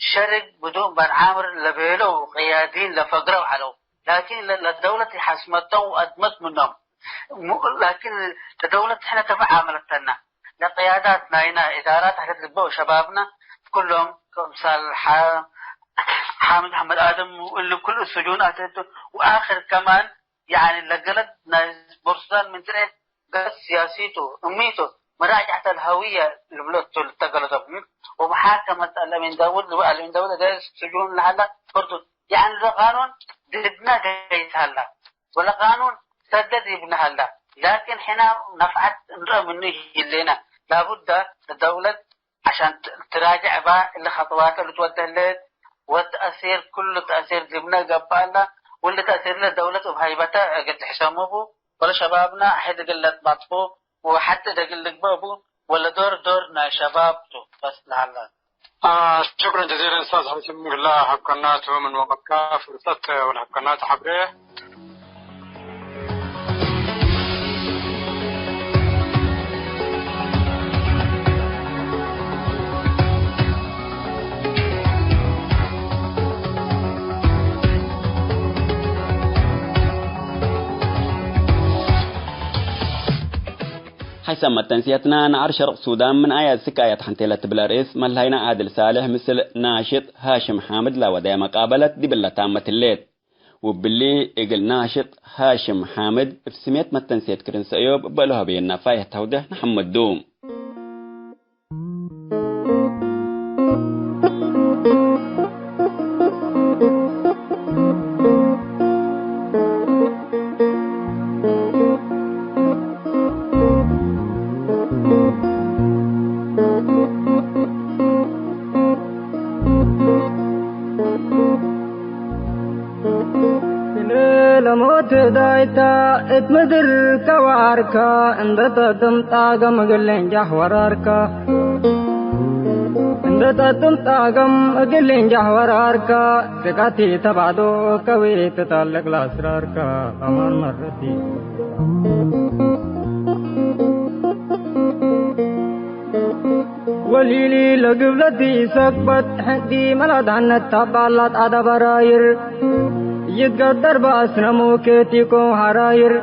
ሸርግ ብዱን በን ዓምር ለቤለው ቅያዲን ለፈግረው ዐለው። ላኪን ለ-፣ ለደውለት ኢሐስመቶም ወአድመት ምኖም። ሙ-፣ ላኪን ለደውለት ሕነ ከመ ዓመለተነ፣ ለቅያዳት ናይነ፣ ኢዳራት አሕደት ልግበእ ወሸባብነ ኩሎም፣ ክምሳል ሐ-፣ ሓምድ አሕመድ አደም ወእሊ ኩሉ ስጁን አተቱ ወአክር ከማን፣ ያኒ ለገለድ ናይ ቦርሱዳን ምን ትርኤ ገለድ ሲያሲቱ እሚቱ መራጅዐተ ለሀውየ ልብሎ ቱ ልተገለዶም ወመሓከመት አልአሚን ዳውድ ልብል አልአሚን ዳውድ እዴ ስጁን ለሀላ ፈርዱ። ያኒ ለቃኑን ድድነ ገይስ ሀላ። ወለቃኑን ሰደድ ይብነ ሀላ፣ ላኪን ሕነ ነፍዐት እንረአ ምኑ ይህሌነ። ላቡደ ለደውለት ዐሻን ት-፣ ትራጀዕ እባ እሊ ከጥዋተ ልትወዴ ህሌት፣ ወተእሲር፣ ክሉ ተእሲር ዲብነ ገብአ እለ፣ ወእሊ ተእሲር ለደውለት እብ ሀይበተ እግል ትሕሰሙ ቡ፣ ወለሸባብነ ሕድ እግል ለትባጥፉ ወሐቲ እግል ልግበእ ቡ፣ ወለዶር ዶር ናይ ሸባብ ቱ በስ ለሀለ። አ፣ ሹክረን ጀዚለን ኡስታዝ ሐሰን፣ እግለ ሀብከናቱ ምን ወቅትከ ፍርሰት ወለሀብከናቱ ሐብሬ። ሐይሰ መተንስየትና ነዐር ሸርቅ ሱዳን ምን አያት ስካያት ሐንቴ ለትብል አርእስ መላይና ዓድል ሳልሕ ምስል ናሽጥ ሃሽም ሓምድ ለወደየ መቃበለት ዲብለ ታመት ህሌት። ውብሊ እግል ናሽጥ ሃሽም ሓምድ እብ ስሜት መተንስየት ክርን ሰእዮብ በለሆ ቤና ፋይህ ተውደህ ነሐምዱ። ለሞት ዳይታ እት ምድር ከዋርካ፣ እንደ ጠጥም ጣገም እግል እንጃሕ ወራርካ። እንደ ጠጥም ጣገም እግል እንጃሕ ወራርካ፣ ስቃቲ ተባዶ ከዊ ትታለቅ ለአስራርካ፣ አማን መረቲ። ወሊሊ ለግብለት ኢሰክበት፣ ሕዲ መላዳነት ታባላት አዳበራይር። ይትገደር በአስነ ሞኬት ኢኮን ሐራይር።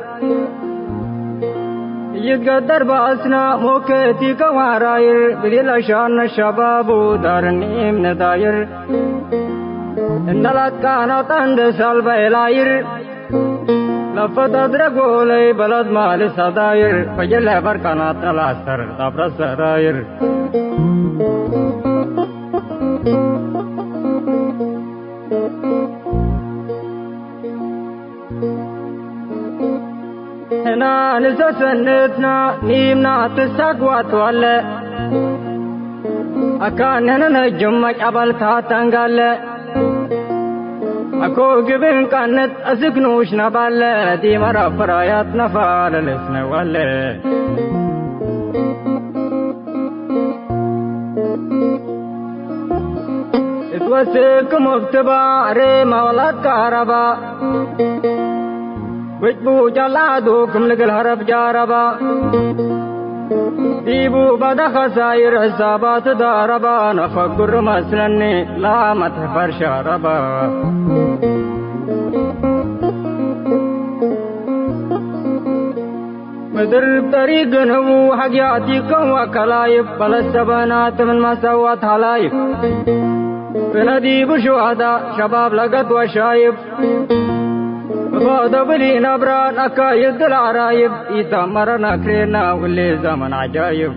ይትገደር በአስነ ሞኬት ኢኮን ሐራይር። ብዲለ ሻነ ሸባቡ ዳርኒም ነዳይር። እንደ ላቃናት እንደ ሳልበ ኤላይር። ለፈተት ረጎለይ በለድ ማል ሰዳይር፣ ፈጅለ በርቀናት ለላስተር ጣፍረ ሰራይር። ሕና ንሰሰነትና ኒምና ትሳግዋት ዋለ። አካንህነ ነጅም መጫበልታት ተንጋለ፣ አኮ ግብን ቀንት እስክ ንኡሽ ነባለ፣ ዲመ ረፍራያት ነፋለ ልስነዋለ። እትወስክም እብ ትባሬ መውላድ ካረባ፣ ብጭቡ ጨላቱ ክም ልግል ሀረብ ጃረባ። ዲቡ በደ ኸሳይር ሕሳባት ዳረባ፣ ነፈግር መስለኒ ላመት ፈርሻረባ። ምድር ጠሪቅ ግንቡ ሐግያቲከም ወከላይብ፣ በለሰበናት ምን መሰዋት ሀላይብ። ብነ ዲቡ ሹሀዳ ሸባብ ለገት ወሻይብ። እባደብል ኢነብራን አካይድ ለዐራይብ፣ ኢተመረን አክሬና ውሌ ዘመን ዐጃይብ።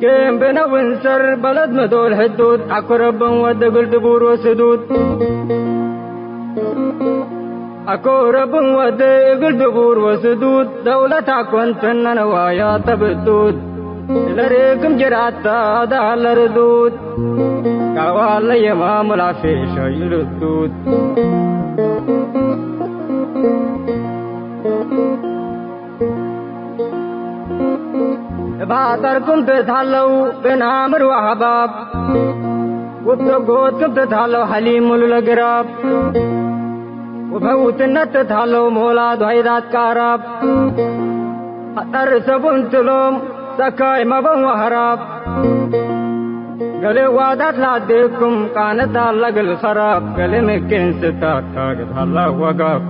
ኬም ብነ ውንሰር በለድ ምዶል ሕዱድ፣ አኩረብን ወድ እግል ድቡር ወስዱድ። አኮ ረብን ወዴ እግል ድቡር ወስዱድ፣ ደውለት አኮንትነ ነዋያተ ብዱድ። ለሬክም ጅራታ ዳለ ርዱድ፣ ካዋለ የማም ላፌ ሸዩ ርዱድ። እብ ሐጠርኩም ትትሀለው ብን አምር ወአሕባብ፣ ውብ ተጎትኩም ትትሀለው ሐሊም ሙሉ ለግራብ። ወበውትነት ትትሀለው ሞላድ ወሀይዳት ቃራብ። አጠር ሰቡን ትሎም ሰካይ መበን ወሀራብ። ገሌ ዋዳት ለአዴኩም ቃነት አለ እግል ኸራብ። ገሌ ምክን ስታት ካግት ሀላ ወጋብ።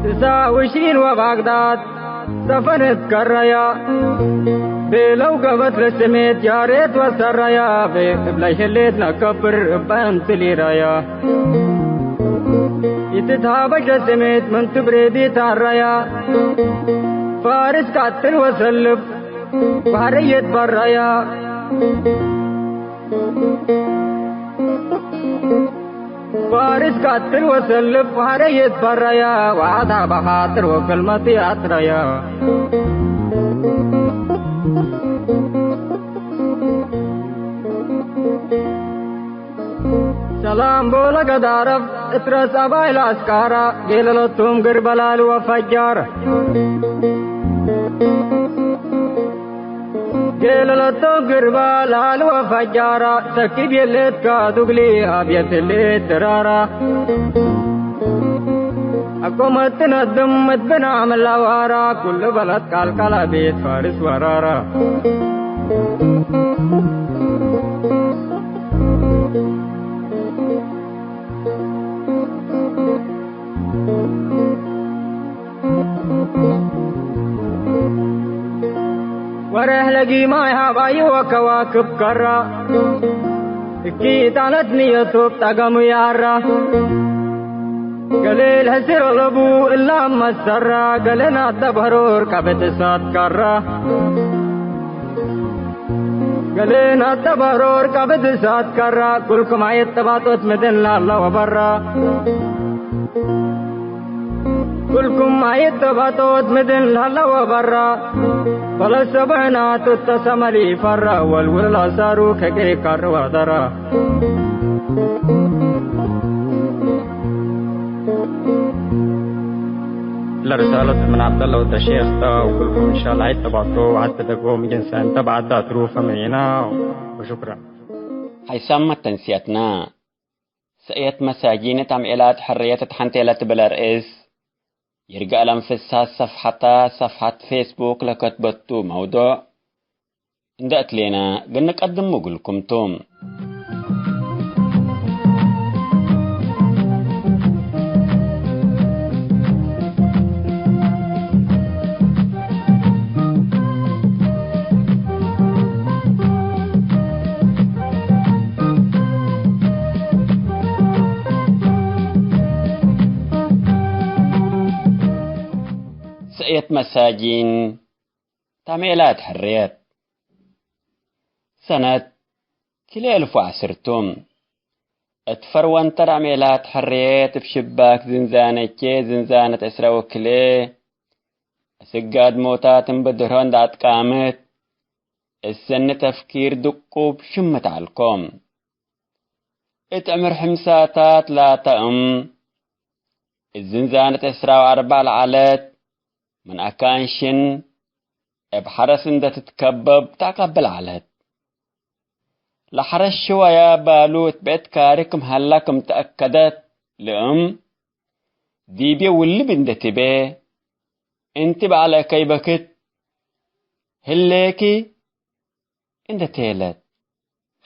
ትስዓ ወዕሽሪን ወባግዳድ ሰፈን እትከረያ፣ ቤለው ገበት ለስሜት ያሬት ወሰረያ፣ ቤ እብለ ሸሌት ነከብር እበ እምትሊረያ። ኢትትሃበሽ ለስሜት ምን ትብሬዲ ታረያ፣ ፋርስ ቀትል ወሰልፍ በሐርየት በረያ። ፋርስ ቀትል ወሰልፍ ሐረ ይትፈረየ፣ ወዐዳ በኻጥር ወክልመት ይአጥረየ። ሰላም ቦለ ገዳረፍ እትረስ አባይ ለአስካራ፣ ጌለለቱም ግር በላል ወፈጃር። ጌለለቶም ግርባ ላል ወፈጃራ፣ ሰኪብ የሌትካ ዱግሊ አብየት ሌት ድራራ። አቆመት ነድም መትብና ምን ለዋራ፣ ኩሉ በለት ቃልቃላ ቤት ፋርስ ወራራ። ወሬሕ ለጊማይ ሀባዩ ወከዋክብ ከራ፣ እኪ ጣለት ንየቱ ጠገሙ ያራ። ገሌ ለሕስር ለቡ እላ መሰራ፣ ገሌ ናተ በህሮር ቀብት እሳት ከራ። ገሌ ናተ በህሮር ቀብት እሳት ከራ፣ ኩልኩም አየት ጠባጦት ምድን ላለ ወበራ። ኩልኩም አየት ጠባጦት ምድን ላለ ወበራ። በለሰበናቱ ተሰመሊ ፈራ፣ ወልውል ላሳሩ ከቄ ካር ወደራ። ለርሳለት ምን ዐብደለ ወደ ሼክ ተ፣ ወኩልኩም እንሻላ አየት ጠባጦ ወሐተ ደጎም ጅንሰን ተባዕዳ ትሩፈ ምኒና። ወሹክረን። ሐይሳም መተንስየትነ። ሰእየት መሳጂን እት አምዔላት ሕርየት እት ሐንቴ ለትብል አርእስ፣ ይርጋለም ፍሳት ሰፍሐተ፣ ሰፍሐት ፌስቡክ ለከትበቱ መውዱዕ እንዴ እትሌነ፣ እግል ንቀድሙ እግልኩም ቱ። ሰእየት መሳጂን፣ ታምዔላት ሕርየት። ሰነት ክልኤ እልፍ ወዐስር ቱ። እት ፈርወንተ ለዐሜላት ሕርየት እብ ሽባክ ዝንዛነቼ ዝንዛነት ዕስረ ወክልኤ፣ አስክ ጋድሞታት እምበድሮ እንደ አትቃምት፣ እሰኒ ተፍኪር ድቁብ ሽምት ዐልኮ። እት ዕምር ሕምሳታት ላተ እም፣ እት ዝንዛነት ዕስራ ወአርበዕ ለዐለት፣ ምን አካን ሽን እብ ሐረስ እንደ ትትከበብ ተአቀብል ዐለት። ለሐረስ ሽወያ ባሉት ብዕድ ካሪ ክም ሀላ ክም ተአከደት፣ ለእም ዲቤ ውልብ እንደ ትቤ፣ እንቲ በዐለ ከይበክት ህሌኪ እንደ ቴለት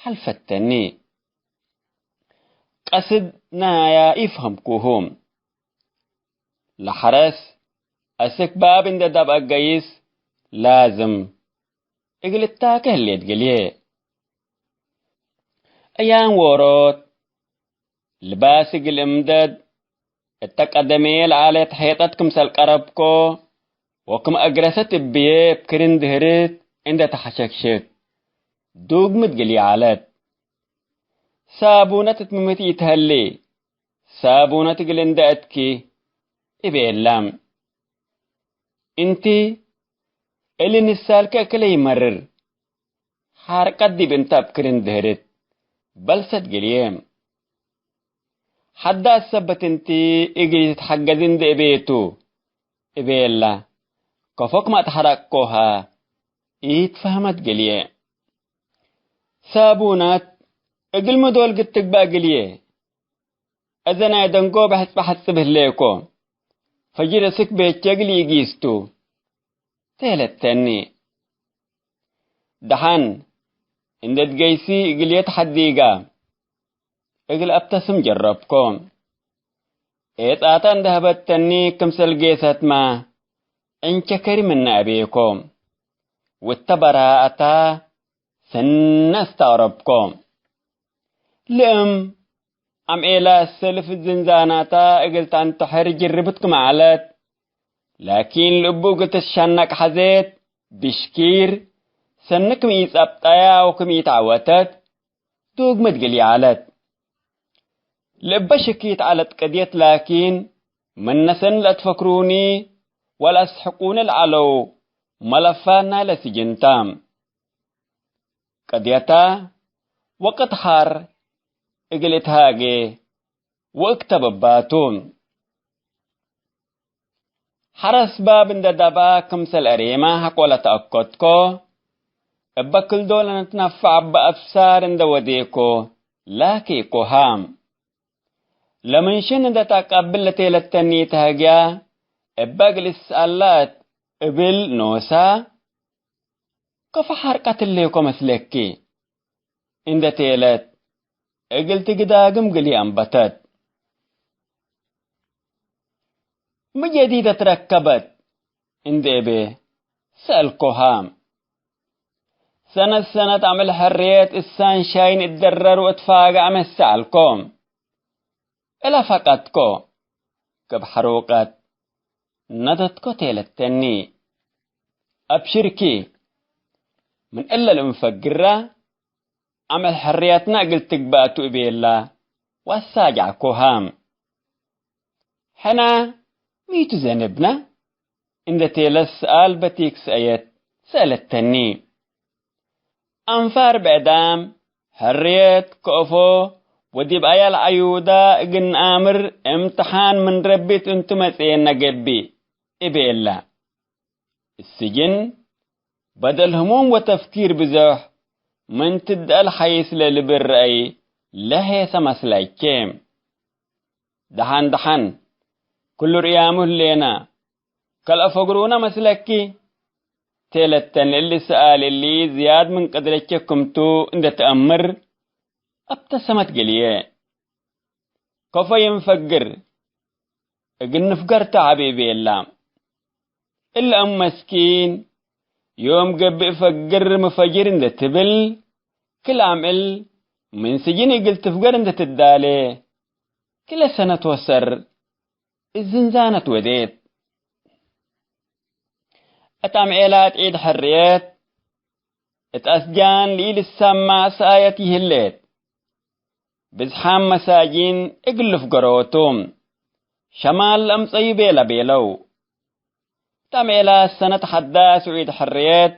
ሐልፈተኒ። ቀስድ ናያ ኢፈሀምኩሁ። ለሐረስ አስክ ባብ እንደ ዳብአ ገይስ ላዝም እግል እታኬ ህሌት ገልዬ። አያን ዎሮት ልባስ እግል እምደድ እተ ቀደሜ ለዐለት ሔጠት ክምሰል ቀረብኮ ወክም አግረሰት እብዬ እብ ክርን ድህርት እንደ ተሐሸክሽክ ዱግምት ገልዬ ዐለት። ሳቡነት እት ምምት ኢተሀሌ ሳቡነት እግል እንደ አትኪ እቤላ። እንቲ እሊ ንሳልከ እክለ ይመርር። ሐርቀት ዲብ እንተ አብክር እንድህርት በልሰት ገልዬ። ሐዳስ ሰበት እንቲ እግል ኢትትሐገዝ እንዴ እቤ ቱ እቤላ። ከፎክ ማትሐረቅኮሃ ኢትፈሀመት ገልዬ። ሳቡናት እግል ምዶል ግትግባእ ገልዬ። እዘ ናይ ደንጎበ ሕጽበ ሐጽብ ህሌኮ፣ ፈጅር እስክ ቤቼ እግል ኢጊስቱ ቴለተኒ። ደሐን እንዴ ትገይሲ እግልዬ ተሐዲጋ፣ እግል አብተስም ጀረብኮ። ኤጻተ እንዴ ሀበተኒ ክምሰል ጌሰትመ፣ ዕንቸ ከሪ ምነ አቤኮ። ውተ በራአታ ሰነ አስተቅረብኮ። ለእም አምዔላ ሰልፍ ዝንዛናታ እግል ተአንተሐር ጅርብት ክም ዐለት፣ ላኪን ልቡ እግል ትትሸነቅ ሐዜት፣ ብሽኪር ሰኒ ክም ኢጸብጠያ ወክም ኢተዐወተት ዱግመት ገልዬ ዐለት። ለእበ ሽኪት ዐለት ቅድየት ላኪን፣ ምነ ሰኒ ለአትፈክሩኒ ወለአስሕቁኒ ለዐለው መለፋት ናይለ ስጅን ተ። ቅድየታ ወቅት ሐር እግል እትሃጌ ወእክተብ እባቱ። ሐረስ ባብ እንዴ ደብአ ክምሰል አሬማ ሐቆ ለተአከድኮ፣ እበ ክል ዶል ለንትነፈዕ እበ አብሳር እንዴ ወዴኮ ላኬኮሃ። ለምን ሽን እንዴ ተአቀብል ለቴለተኒ ተህግያ፣ እበ እግል እስአላት እብል ኖሳ፣ ከፎ ሐርቀት ህሌኮ መስለኪ? እንዴ ቴለት እግል ትግዳግም ግሊ አንበተት። ሚ ጀዲደ ትረከበት? እንዴ እቤ ሰአልኮሃ። ሰነት ሰነት አምዕል ሕርየት እሳን ሻይን እደረር ወእትፋገዕ መሰ ዐልኮ። እለ ፈቀድኮ፣ ክብ ሐሩቀት ነደትኮ ቴለተኒ። አብሽርኪ፣ ምን እለ ለእንፈግራ፣ አምዕል ሕርየትና እግል ትግበእ ቱ እቤላ ወአሳጅዐኮሃ። ሕና ሚ ቱ ዘንብና? እንዴ ቴለ ሰኣል በቲክ ሰአየት ሰአለተኒ። አንፋር ብዕዳም፣ ሕርየት፣ ከአፎ ወዲብ አያል ዐዩዳ እግል ነአምር እምትሓን ምን ረቢ እት እንቱ መጽኤነ ገብእ እቤላ። እስጅን በደል ህሙም ወተፍኪር ብዞሕ ምን ትደአል ሐይስ ለልብል ረአይ ለሄሰ መስለቼ። ደሐን ደሐን፣ ክሉ ርያሙ ህሌና፣ ከልአፈግሩነ መስለኪ? ቴለተን እሊ ሰኣል እሊ ዝያድ ምን ቅድረቼ ክምቱ እንዴ ተአምር፣ አብተሰመት ገልዬ። ከፎ ይንፈግር፣ እግል ንፍገር ተ ዐቢ እቤላ። እለ እም መስኪን፣ ዮም ገብእ ፈግር ምፈጅር እንዴ ትብል፣ ክል አምዕል ምን ስጅን እግል ትፍገር እንዴ ትዳሌ፣ ክለ ሰነት ወሰር እት ዝንዛነት ወዴት። እት አምዔላት ዒድ ሕርየት፣ እት አስጃን ለኢልሰማዕ ሰአየት ይህሌት። ብዝሓም መሳጂን እግል ልፍገሮ ቱ። ሸማል ለአምጸዩ ቤለ ቤለው። ተምኤላት ሰነት ሐዳስ ውዒድ ሕርየት፣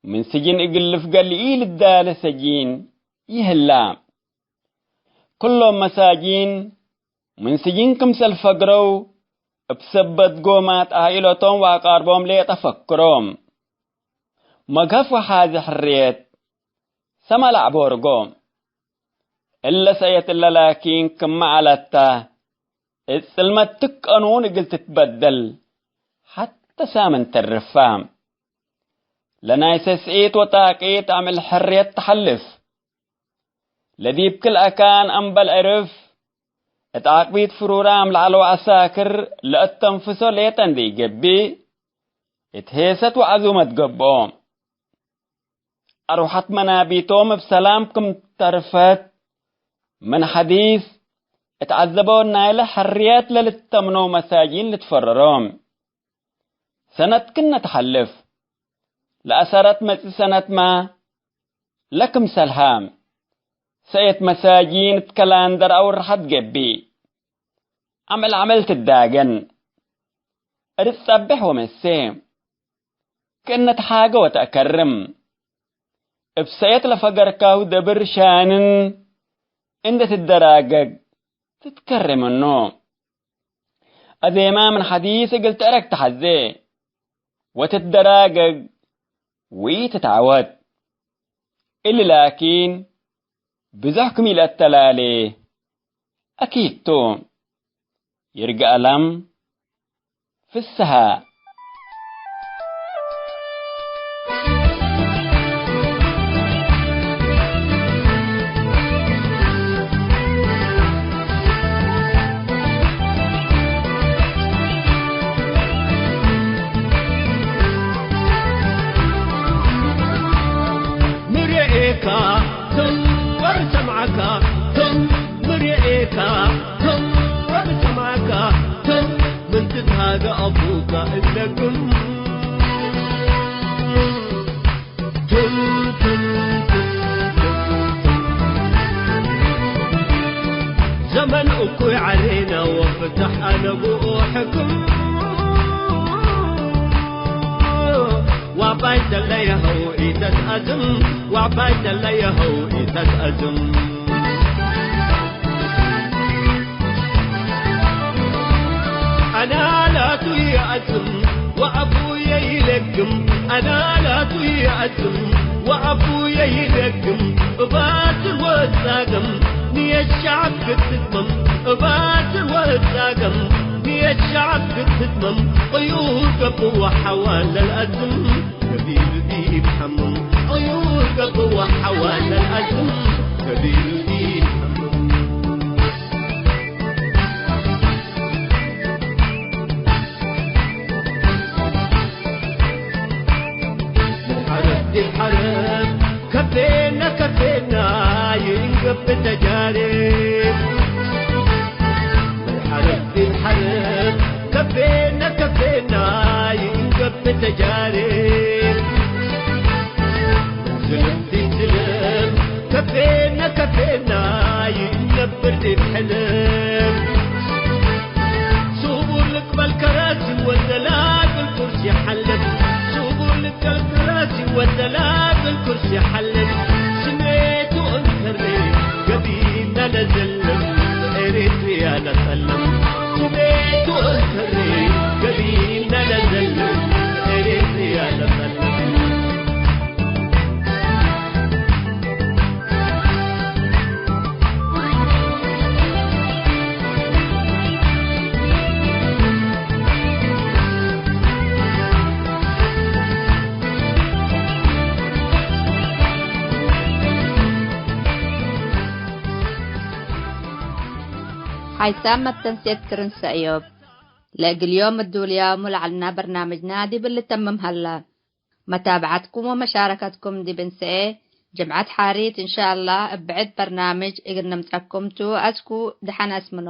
ምን ስጅን እግል ልፍገር ለኢልዳለ ሰጂን ይህላ። ክሎም መሳጂን ምን ስጅን ክምሰል ፈግረው፣ እብ ሰበት ጎማት አኢለቶም ወአቃርቦም ሌጠ ፈክሮም። መግሀፍ ወሓዚ ሕርየት ሰመ ለአዕቦርጎ። እለ ሰእየት እለ ላኪን ክመ ዐለተ፣ እት ጽልመት ትቀኑን እግል ትትበደል ሐተ ሳምን ተርፋ። ለናይሰ ስዒት ወጣቂት አምዕል ሕርየት ተሐልፍ። ለዲብ ክል አካን አምበል ዕርፍ፣ እት ዓቅቢት ፍሩራም ለዐለው ዐሳክር ለአተንፍሶ ሌጠ እንዴ ኢገብእ፣ እት ሄሰት ወዐዙመት ገብኦ። አርወሐት መናቢቶም እብ ሰላም ክም ተርፈት፣ ምን ሐዲስ እት ዐዘቦ ናይለ ሕርየት ለልተምኖ መሳጂን ልትፈረሮ። ሰነት ክነ ተሐልፍ፣ ለአሰረት መጽእ ሰነትመ ለክምሰልሃ፣ ሰእየት መሳጂን እት ከላንደር አውርሐት ገብእ። አምዕል ዐመል ትዳገን፣ እርድ ጸቤሕ ወመሴ፣ ክእነ ተሓገ ወተአከርም። እብ ሰእየት ለፈገርካሁ ደብር ሻንን እንዴ ትደራገግ ትትከሬ ምኑ። አዜማ ምን ሐዲስ እግል ትዕረግ ተሐዜ ወትትደራገግ ወኢትትዐወት። እሊ ላኪን ብዞሕ ክም ኢለአተላሌ አኪድ ቱ። ይርጋአለም ፍስሃ። ምርኤካ ቶም ወርሰምዓካ ቶም ምርኤካ ቶም ወርሰምዓካ ቶም ምን ትትሃገ አቡካ እለግም። ዘመን እኩይ ዐሌና ወፍታሕ አነ ብኡ ሕክም። ዋባይ ተለየኸው ኢተትአዝም፣ ዋባይ ተለየኸው ኢተትአዝም። አናላቱ ይአዝም ወአቡየ ይለግም፣ አናላቱ ይአዝም ወአቡየ ይለግም። እባዝር ወጻገም ንየት ሸዐብ ክትትመም፣ እባዝር ወጻገም ንየት ሸዐብ ክትትመም። ቅዩር ገብእ ወሐዋን ለልአዝም ከቢሉ ዲብ ሐምም፣ ቅዩር ገብእ ወሐዋን ለልአዝም ከቢሉ ዲብ ሐምም። ሐረብ ዲብ ሐረብ ከፌና ከፌና ይእንገብእ ተጃሬ። ምን ሐረብ ዲብ ሐረብ ከፌና ከፌና ይእንገብእ ተጃሬ። ምን ዝልም ዲብ ዝልም ከፌና ከፌና ይእንገብእ ዲብ ሕልም። ሱቡር ልቅበል ከራሲ ወዘላግል ኩርሲ ሐልብ። ሱቡር ልቅበል ከራሲ ወዘላግል ኩርሲ ሐልብ። ስሜቱ እንከሬ ገቢና ለዘልም ኤሪትሪያ ለጸልም። ስሜቱ እንከሬ ገቢና ለዘልም ኤሪትሪያ ለጸልም። ሓይሳም መተንሴት ክርን ሰእዮብ። ለእግል ዮም እዱልያሙ ለዐልና በርናምጅና ዲብ ልተምም ሀላ። መታብዐትኩም ወመሻረከትኩም ዲብ እንሰኤ ጅምዐት ሓሪት እንሻአላህ እብ ብዕድ በርናምጅ እግል ንምጸኩም ቱ። አስኩ ደሐን አስምኖ።